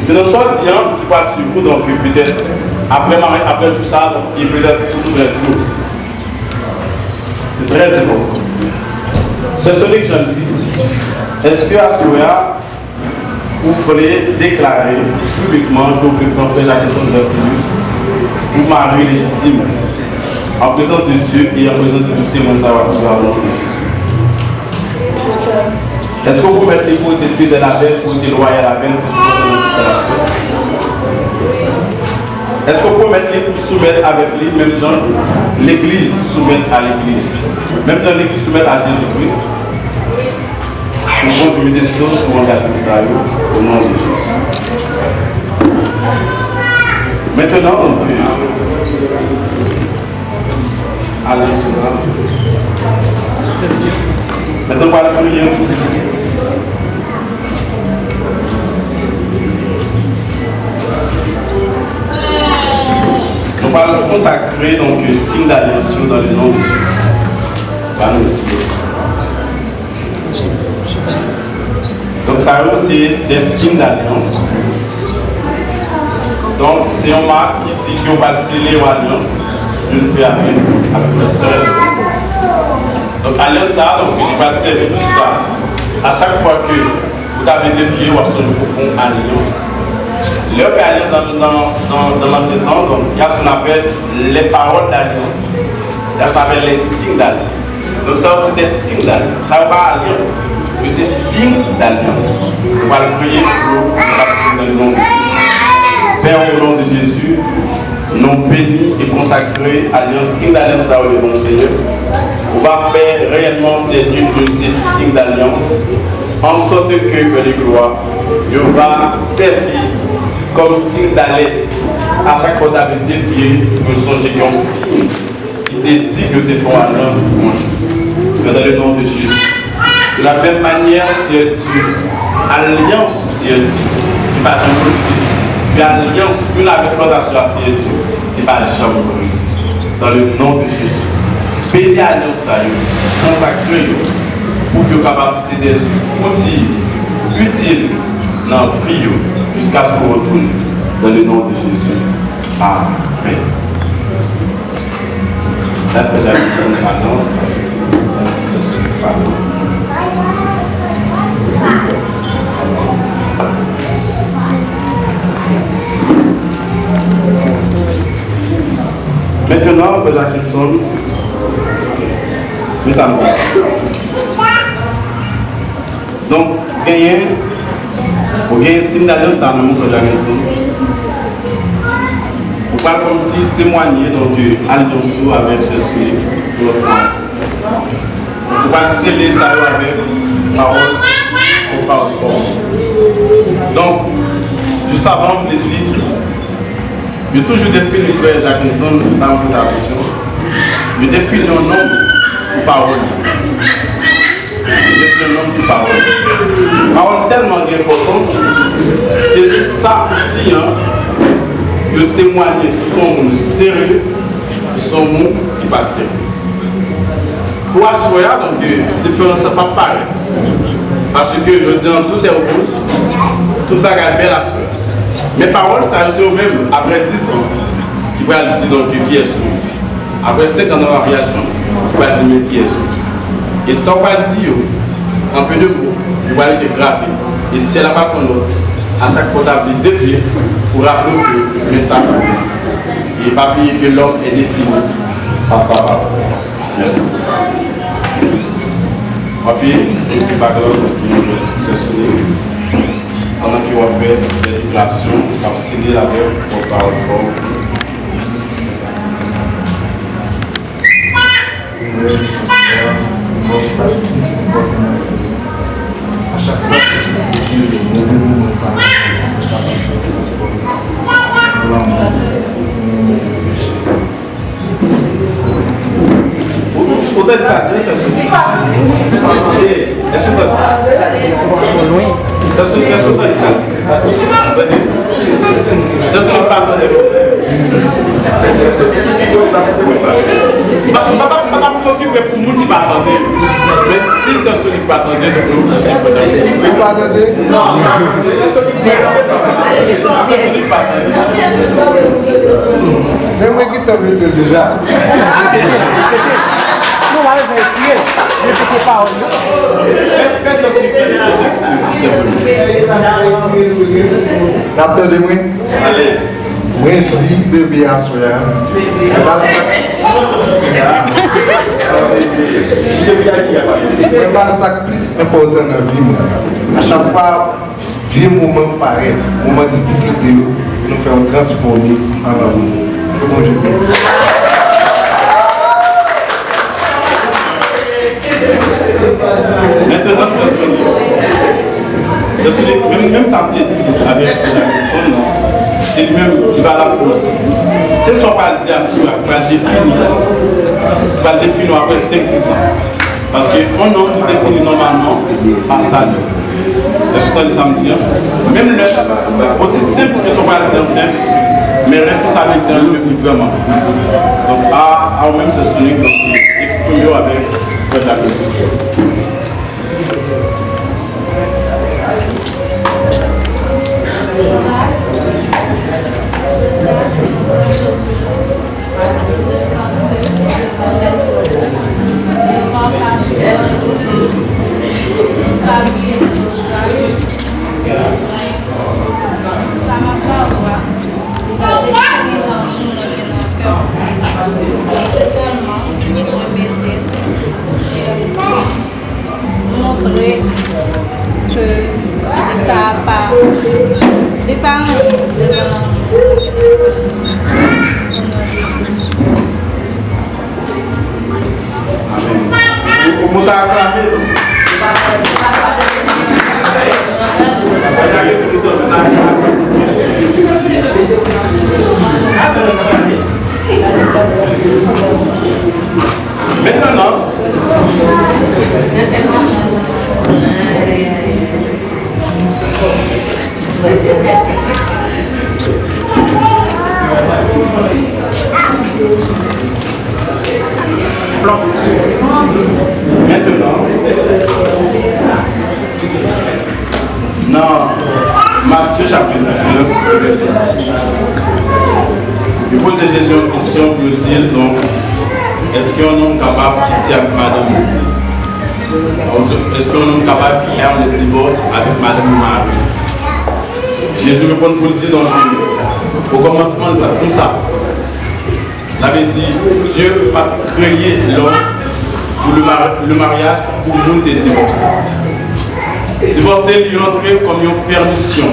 se nan sa w di an ki pral swiv ou, donk, petèt, apre mari, apre jou sa a, donk, e petèt pou tout rès yo osi. Se trè enpòtan. Sè Sonique Jean-Louis, èske aswè a, ou vle deklare piblikman ke w vle pran frè Jackenson Bertilus pou mari lejitim, an prezans de Dye e an prezans de tout temwen sa yo aswè a, o non de Jezi? Èske w pwomèt li pou w rete fidèl avè l, pou w rete lwayal avè l, pou sipòte l nan tout sa l ap fè? Èske w pwomèt li pou w soumèt avèk li, menm jan legliz soumèt a legliz, menm jan legliz soumèt a Jezi Kris? Se Bondye mete zo sou angajman sa yo, o non de Jezi. Mentenan, donk, ale sou la. Mentenan, pral priye. Nou pral konsakre, donk, siy dalyans yo dans le nom de Jésus. Ba nou siy. Sa yo se de siy dalyans. Donk, se yon mak ki di ke w pral sele yon alyans youn fè avèk, avèk Seyè. Donk, alyans sa a, donk, li pral sèvi pou sa. A chak fwa ke ou ta vle defye, w ap sonje pou fè yon alyans. Lè yo fè alyans nan, nan, nan, nan lansyen tan, donk, il y a ce qu'on appelle les paroles d'alliance. Il y a ce qu'on appelle les signes d'alliance. Donk, sa yo se de siy dalyans. Sa yo pa alyans. Yo se siy dalyans. Nou pral priye pou yo, nou pral priye nan non de Jezi. Père, au nom de Jésus, nou beni e konsakre alyans, siy dalyans sa yo devan w, Senyè. Ou va fè reyèlman, Senyè, de ces signes d'alliance, en sorte que, Père de gloire, yo va sèvi kòm siy dalèt. A chak fwa w ta vle defye, yo sonje gen yon siy ki te di ke yo te fè yon alyans pou yon jou. Dans le nom de Jésus. De la même manière, Seyè Dye, alyans ou, Seyè Dye, li pa janm brize. Epi alyans ou youn avèk lòt aswè a, Seyè Dye, li pa janm brize. Dans le nom de Jésus. Beni alyans sa yo, konsakre yo, pou ke yo kapab se de zouti itil nan vi yo, jiskaske w retounen. Dans le nom de Jésus. Amen. Sa fè Jackson padon. Maintenant, frè Jackson, men sa nou fè. Donk, genyen, ou genyen siy dalyans sa nan men w, frè Jackson. Ou pral kòmsi temwanye, donk, alyans ou avèk Sè Sony pou lòt fwa. Ou pral sele sa yo avèk pawòl, ou pawòl, pawòl. Donk, jis avan, m vle di, yo toujou defini frè Jackson nan yon pwotapisyon. Yo defini yon nonm sou pawòl li. Yo defini yon nonm sou pawòl li. Pawòl tèlman gen enpòtans, se sou sa ou di an, yo temwanye si w se yon moun serye, si w se yon moun ki pa serye. Pou aswè a, donk, diferans lan p ap parèt. Paske jodi a, tout est rose, tout bagay bèl aswè a. Men pawòl sa yo, se yo menm, apre dis an, ki pral di, donk, kiyès ou ye. Apre senk an nan maryaj lan, ki pral di, men kiyès ou ye. E sa w pral di yo, an pe de mo, yo pral rete grave. E syèl la pa konn lòt. A chak fwa w ta vle devye, pou raple w ke men sa w pral di. E pa bliye ke l'homme est défini par sa parole. Mèsi. Anpil, yon ti background pou Sè Sony. Pandan ke w ap fè de deklarasyon, w ap sele l avèk pòtpawòl pa w. Mwen, konsèy a, mwen sa ki plis enpòtan nan lavi. A chak fwa ke mwen mete moun nan pale, mwen kapab fè transpò nan lanmou, mwen mete peche. Ou, ou tande sa, di, Sè Sony. Èske w tande? Sè Sony, èske w tande sa? Tande. Sè Sony pa tande. Sè Sony, m pa, m pa, m pa preokipe pou moun ki pa tande. Men si Sè Sony pa tande, nou pou nou pouse fòs. Ou pa tande? Non, Sè Sony pa tande. Men mwen ki Tanbe l deja. Nou al retire, repete pawòl yo. Fè, fè Sè Sony tande sa w te di yo, tou senpleman. N ap tande mwen? Alèz. Mwen di bebe aswè a, se pa l sa k, mwen pa l sa k plis enpòtan nan vi m. A chak fwa vye moman parèt, moman difikilte yo, nou fè yo transfòme an lanmou. Ke Bondye beni. Mentnan, Sè Sony. Sè Sony, menm, menm sa m te di avèk Frè Jackson nan, se li menm ki valab pou ou osi. Se sa w pral di aswè a, pral defini, pral defini w apre senk, diz an. Paske yon nonm ki defini nòmalman pa sa li di. Èske w tande sa m di an? Menm lè, osi senp ke sa w pral di an senp, men responsabilite an li menm li vrèman. Donk, a, a ou menm, Sè Sony, donk, eksprime w avèk frè Jacques. Montre ke sa pa, li pa anyen devan lanmou. Amèn. Ou, ou ta aklame tou. Mentnan, Mentnan, nan Matye chapit diznèf, vèsè sis, yo poze Jezi yon kesyon pou yo di l, donk, èske yon nonm kapab kite ak madanm li? Èske yon nonm kapab fè yon divòs avèk madanm li, mari? Jezi reponn pou l di, donk, okòmansman, li pa t konsa. Sa vle di, Dye pa t kreye lòm pou le mar-, le maryaj pou moun te divòse. Divòse, li rantre kòm yon pèmisyon,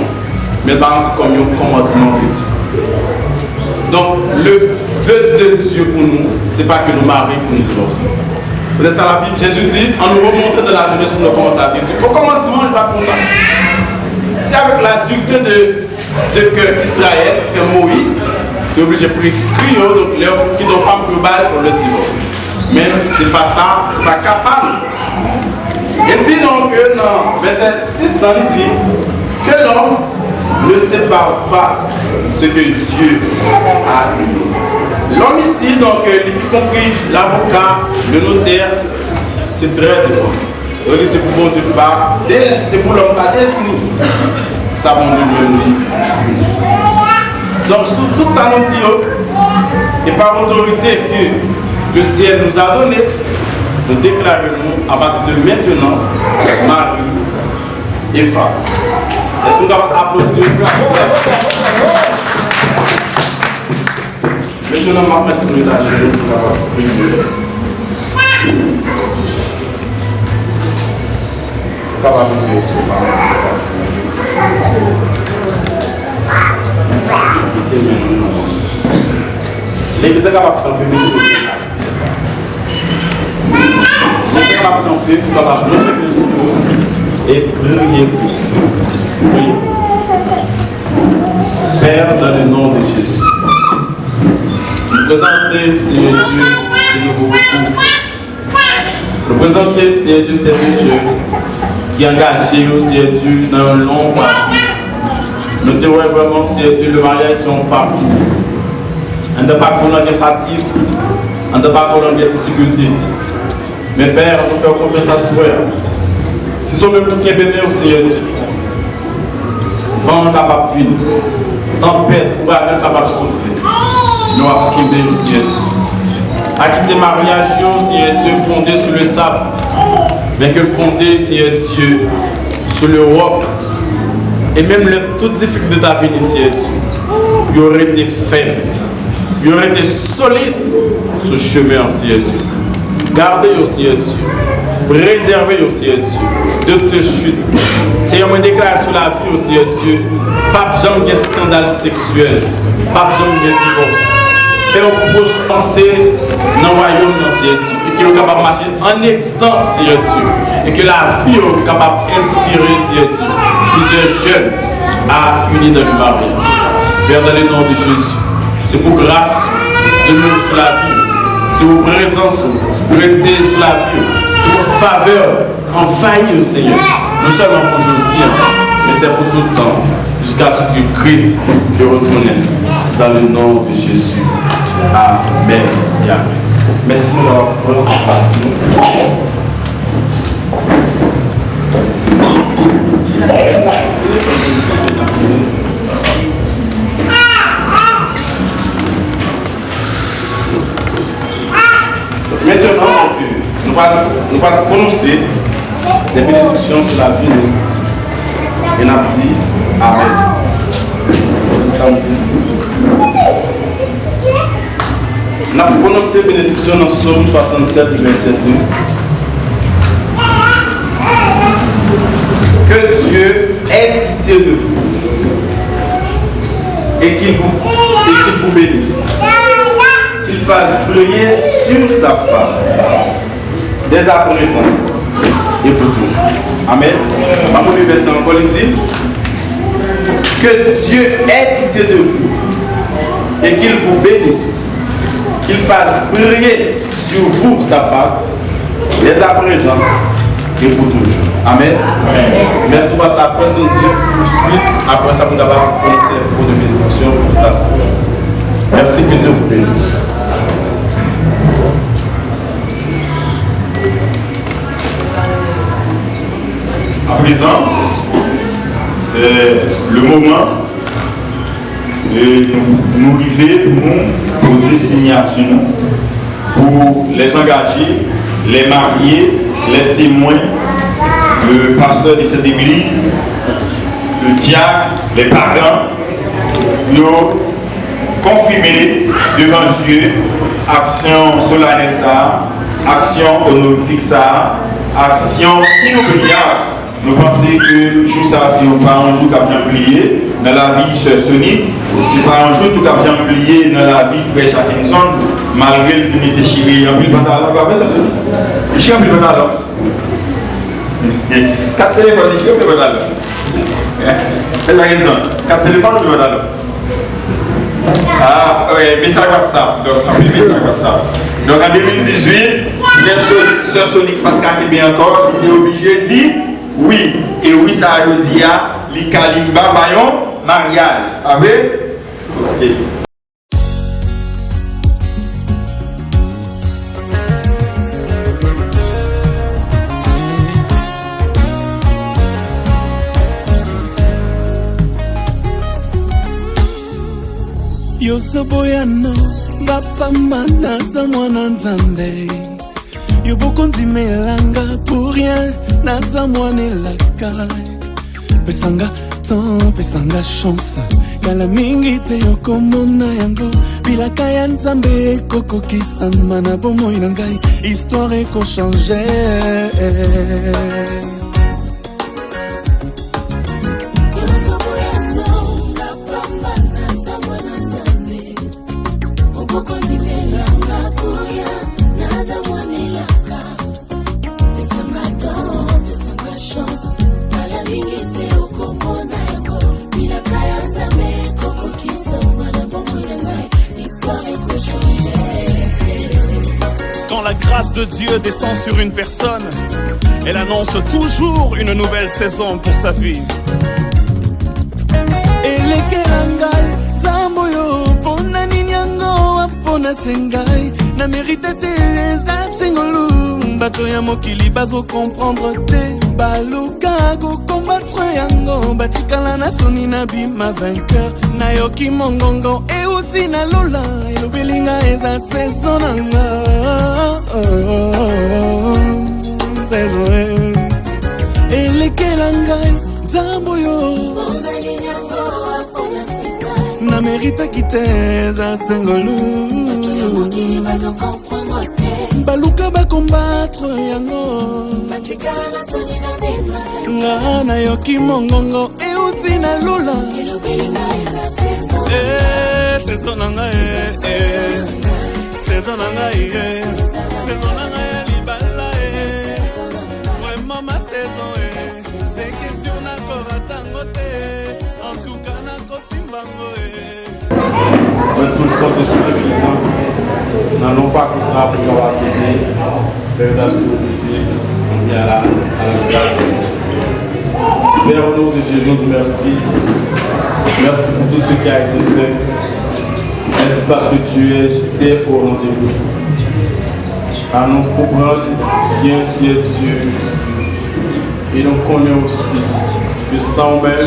men l pa rantre kòm yon kòmandman de Dye. Donk, le vœu de Dieu pou nou, se pa ke nou mare pou nou divòse. Poutèt sa, Labib, Jezi di, ann nou remonte nan lajenès pou nou kòmanse a li. Okòmansman, li pa t konsa. Se avèk la dureté de de kè Izrayèl ki fè Moyiz te oblije preskri yo, donk, lè yo kite yon fanm pou yo ba l yon lòt divòs. Men, se pa sa, se pa ka pa nou. E di nou ke nan vèsè sis lan, li di, que l'homme ne sépare pas ce que Dieu a unis. Lòm isi, donk, euh, li konpri lavoka, le notè, se trè enpòtan. Yo di se pou Bondye pa dez-, se pou lòm pa dezini sa Bondye li menm li. Donk, sou tout sa nou di yo, et par autorité que le ciel nous a donnée, nou deklare nou, à partir de maintenant, mari e fanm. Èske nou kapab aplodi yo, silvouplè? Mentnan, m ap mèt nou met ajenou pou nou kapab priye. Ou kapab priye sou pawòl. Mete men nou. Legliz la kapab kanpe, men nou kapab kanpe pou kapab lonje men sou nou e priye pou nou. Priye. Père, dans le nom de Jésus, nou prezante, Senyè Dye, se nouvo kou. Nou prezante, Senyè Dye, sète jèn ki angaje yo, Senyè Dye, nan yon long pakou. Nou te wè vrèman, Senyè Dye, le maryaj se yon pakou. Anndan pakou lan gen fatig, anndan pakou lan gen difikilte. Men, Pè, nou fè w konfyans aswè a. Si se w menm ki kenbe men w, Senyè Dye, van an kapab vini. Tanpèt, ouragan kapab soufle. Men w ap kenbe yo, Senyè Dye. Pa kite maryaj yo, Senyè Dye, fonde sou le sab. Men ke l fonde, Senyè Dye, sou le wòk. E menm lè tout difikilte ta vini, Senyè Dye, pou yo rete fèm. Yo rete solid sou chemen an, Senyè Dye. Gade yo, Senyè Dye. Prezève yo, Senyè Dye, de tout chit. Senyè, mwen deklare sou lavi yo, Senyè Dye, p ap janm gen eskandal seksyèl, p ap janm gen divòs. Fè yo pwospanse nan wayòm nan, Senyè Dye, e ke yo kapab mache an egzanp, Senyè Dye, e ke lavi yo kapab enspire, Senyè Dye, plizyè jèn à unir dans le mariage. Père, dans le nom de Jésus, se pou gras de nou sou lavi yo, se pou prezans ou rete sou lavi yo, se pou favè anvayi yo, Senyè. Non sèlman pou jodi a, men se pou tout tan, jusqu'à ce que Christ te retourne. Dans le nom de Jésus. Amen et amen. Mèsi, nou kapab pran plas nou. Mentnan, nou pral, nou pral pwononse de benediksyon sou lavi nou. E n ap di, amèn. Sa m di. N ap pwononse benediksyon nan Sòm swasannsèt, vèsè de. de vous et qu'il vous, et qu'il vous bénisse, qu'il fasse briller sur sa face dès à présent et pour toujours. Amen. M ap rele vèsè ankò, li di, Que Dieu ait pitié de vous et qu'il vous bénisse, qu'il fasse briller sur vous sa face, dès à présent et pour toujours. Amen. Amen. Mèsi pou sa, frè Sondy. Tout de suite, après ça, nous allons prononcer un mot de bénédiction pour l'asistance. Merci, que Dieu vous bénisse. À présent, c'est le moment. E nou, nou rive pou nou poze siyati nou pou les engagés, les mariés, les témoins, le pasteur de cette église, le diacre, les parents, yo konfime devan Dye aksyon solanèl sa a, aksyon onorifik sa a, aksyon inoubliyab. Nou panse ke jou sa a se yon, pa yon jou k ap janm bliye nan lavi sè Sonique, se pa yon jou tou k ap janm bliye nan lavi frè Jackenson, malgre l di mete chire anpil pantalon, pa vre sè Sonique? Li chire anpil pantalon. Kat telefòn li chire anpil pantalon. Frè Jackenson, kat telefòn anpil pantalon. Ah, wi, mesaj WhatsApp. Donk, anpil mesaj WhatsApp. Donk, an de mil dizuit, frè So-, sè Sonique pa t ka kenbe ankò, li te oblije di wi. E wi sa a yo di a, li kalimba pa yon maryaj. Pa vre? Ok. Yo soboyano, bapama naza mwana Nzambe. Yo bokondimelanga pour rien, naza mwana elaka. Pesanga temps, pesanga chance. Kala mingi te yo komona yango. Bilaka ya Nzambe ekokokisama na bomoi na ngai. Histoire eko changer. Quand la grâce de Dieu descend sur une personne, elle annonce toujours une nouvelle saison pour sa vie. Elekela ngai, Nzambe oyo, mpo na nini yango waponase ngai? Na merite te eza sengolu. Bato ya mokili bazo comprendre te. Baluka ko combattre yango, batikala na soni, na bima vainqueur. Nayoki mongongo euti na lola, elobeli nga eza saison na nga. Saison, eh. Elekela ngai, Nzambe oyo. Na merite ki te eza sengolu. Baluka ba combattre yango. Nga nayoki mongongo euti na lola. Eh, saison na nga, eh, eh. Saison na nga, eh. Saison na nga ya libala, eh. Vraiment ma saison, eh. C'est que sur na kora tango te. En tout cas, na kosimba ngo, eh. Mwen toujou konte sou Legliz lan nan long pakou sa a pou kapab ede Veritas Community, on vient à la, à la grâce de Dieu. Père, au nom de Jésus, on dit merci. Merci pour tout ce qui a été fait. Merci parce que tu étais au rendez-vous. Car nou konprann ke ou se Dye. E nou konnen osi ke san ou menm,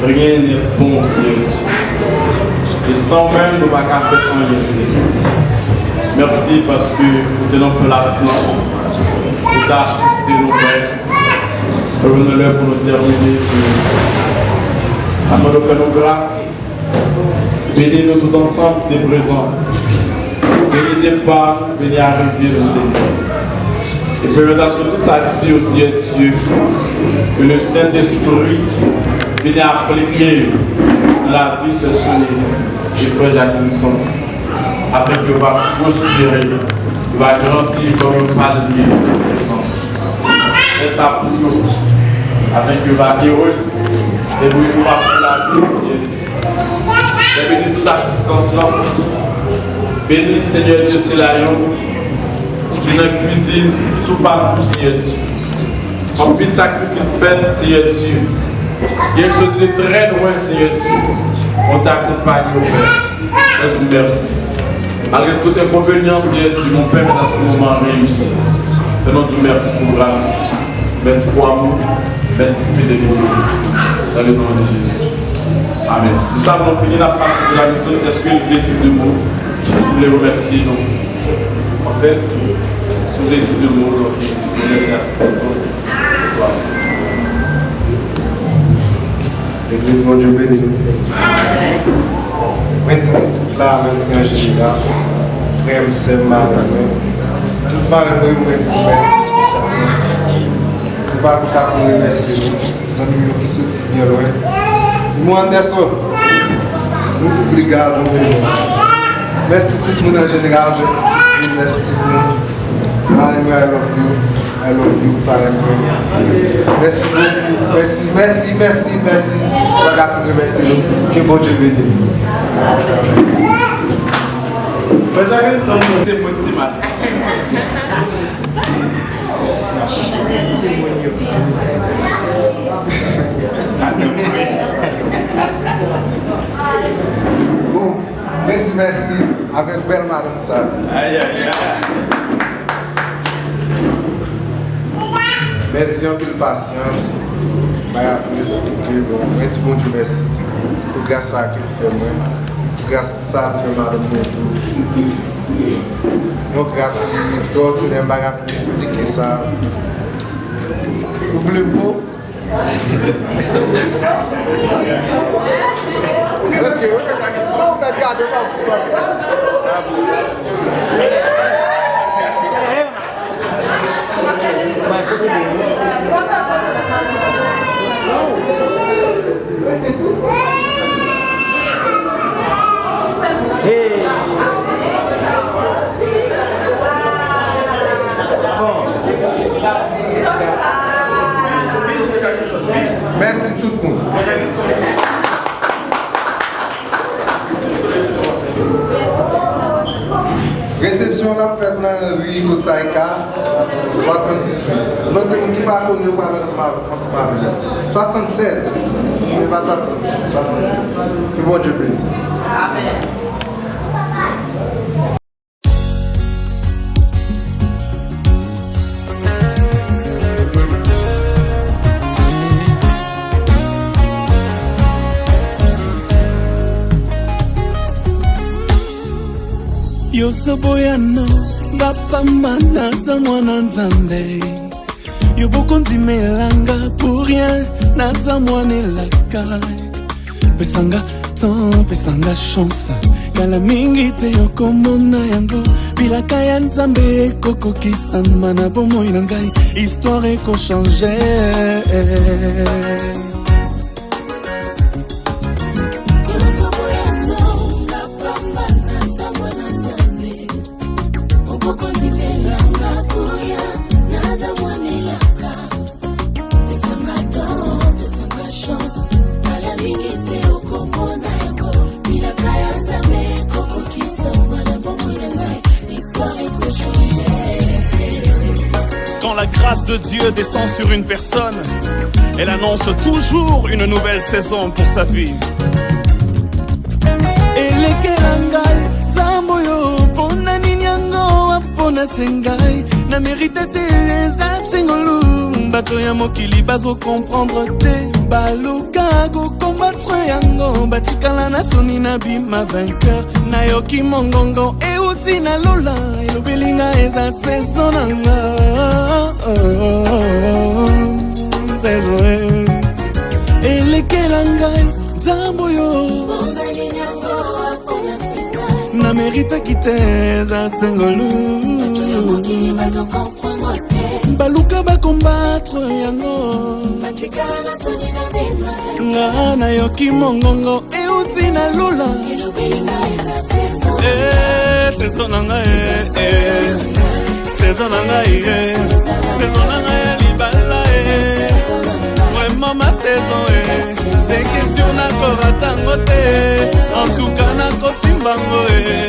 rien n'est bon, Seyè Dye. E san ou menm, nou pa ka fè anyen, Seyè. Mèsi paske ou te nan plas lan, ou te asiste nou, Pè. Lè pou nou tèmine, Seyè Dye. Apre nou fè nou gras, beni nou tout ansanm ki te prezan. Beni depa nou, beni arive nou, Senyè. E pèmèt aske tout sa ki di yo, Seyè Dye, ke le Sentespri Vini aplike yo nan lavi sè Sonia e frè Jacquinson, afin ke yo va pwospere, yo va grandi kòm yon palye de prezans. Fè sa pou yo, afin ke yo va ere e pou yo fason lavi, Senyè Dye. Fè beni tout asistans lan. Beni, Senyè Dye, sila yo ki nan kwizin, ki toupatou, Senyè Dye. Anpil sakrifis fèt, Senyè Dye. Gen ki sot de trè lwen, Senyè Dye. Ou te akonpaye yo, Pè. Mwen di w mèsi. Malgre tout enkonvenyan, Senyè Dye, mon pè, nan se moman reyisi. Fè nou di w mèsi pou gras ou. Mèsi pou amou. Mèsi pou fidelite ou. Dans le nom de Jésus. Amen. Nou sav nou fini, n ap pase pou labitid. Èske l vle di de mo? Si w vle remèsye nou. Anfèt, si w vle di de mo, donk, remèsye asistans lan. Legliz, Bondye beni nou. Mwen di tout la mèsi an jeneral. Frè m, sè m, madanm mwen, tout madanm mwen, mwen di mèsi espesyalman. Nou pa ka pou remèsye nou. Zanmi m yo ki soti byen lwen. Mo Anderson, nou tout legal, nou beni. Mèsi tout moun an jeneral, mèsi tout moun, mèsi tout moun. Madanm mwen, I love you. I love you, parèy mwen. Mèsi bokou. Mèsi, mèsi, mèsi, mèsi. Mwen pa ka fin remèsye nou. Ke Bondye beni nou. Fè Jacquinson, se mwen ki te mal. Mèsi, ma chérie. Se mwen ki te mal. Mèsi, madanm mwen. Bon. Mwen di mèsi avèk bèl madanm sa. Ay, ay, ay. Mèsi anpil pasyans. Bagay ap vin esplike. Bon, mwen di Bondye mèsi pou gras sa ke l fè mwen. Pou gras sa l fè madanm mwen tou. Yon gras ki ekstraòdinè, m pa ka fin esplike sa. Ou vle mo? Ok, ok, dakò. Non, men gade, pa pou, pa pou. Hey. Bon. Mèsi tout moun. Resepsyon an ap fèt nan ri Kosayka, swasanndizuit. Mwen panse moun ki pa konn yo pral ansanm avè, ansanm avè l. Swasannsèz. Men pa swasann, swasannsèz. Ke Bondye beni. Amèn. Yo soboyano, bapamba na zamwana nzambe. Yo bokondi melanga pour rien, na zamwane lakai. Pesanga temps, pesanga chance. Kala mingi te yo komona yango. Bilaka ya Nzambe ekokokisama na bomoi na ngai. Histoire eko changer. Quand la grâce de Dieu descend sur une personne, elle annonce toujours une nouvelle saison pour sa vie. Elekela ngai, Nzambe oyo, mpo na nini yango waponase ngai? Na merite te eza sengolu. Bato ya mokili bazo comprendre te. Baluka ko combattre yango, batikala na soni, na bima vainqueur. Nayoki mongongo euti na lola, elobeli nga eza saison na nga. Saison, eh. Elekela ngai, Nzambe oyo. Na meritaki te eza sengolu. Baluka bakombatre yango. Nga nayoki mongongo euti na lula. Eh, saison na nga, eh, eh. Saison na nga, eh. Saison na nga ya libala, eh. Vraiment ma saison, eh. C'est question na kora tango te. En tout cas na kosimbango, eh.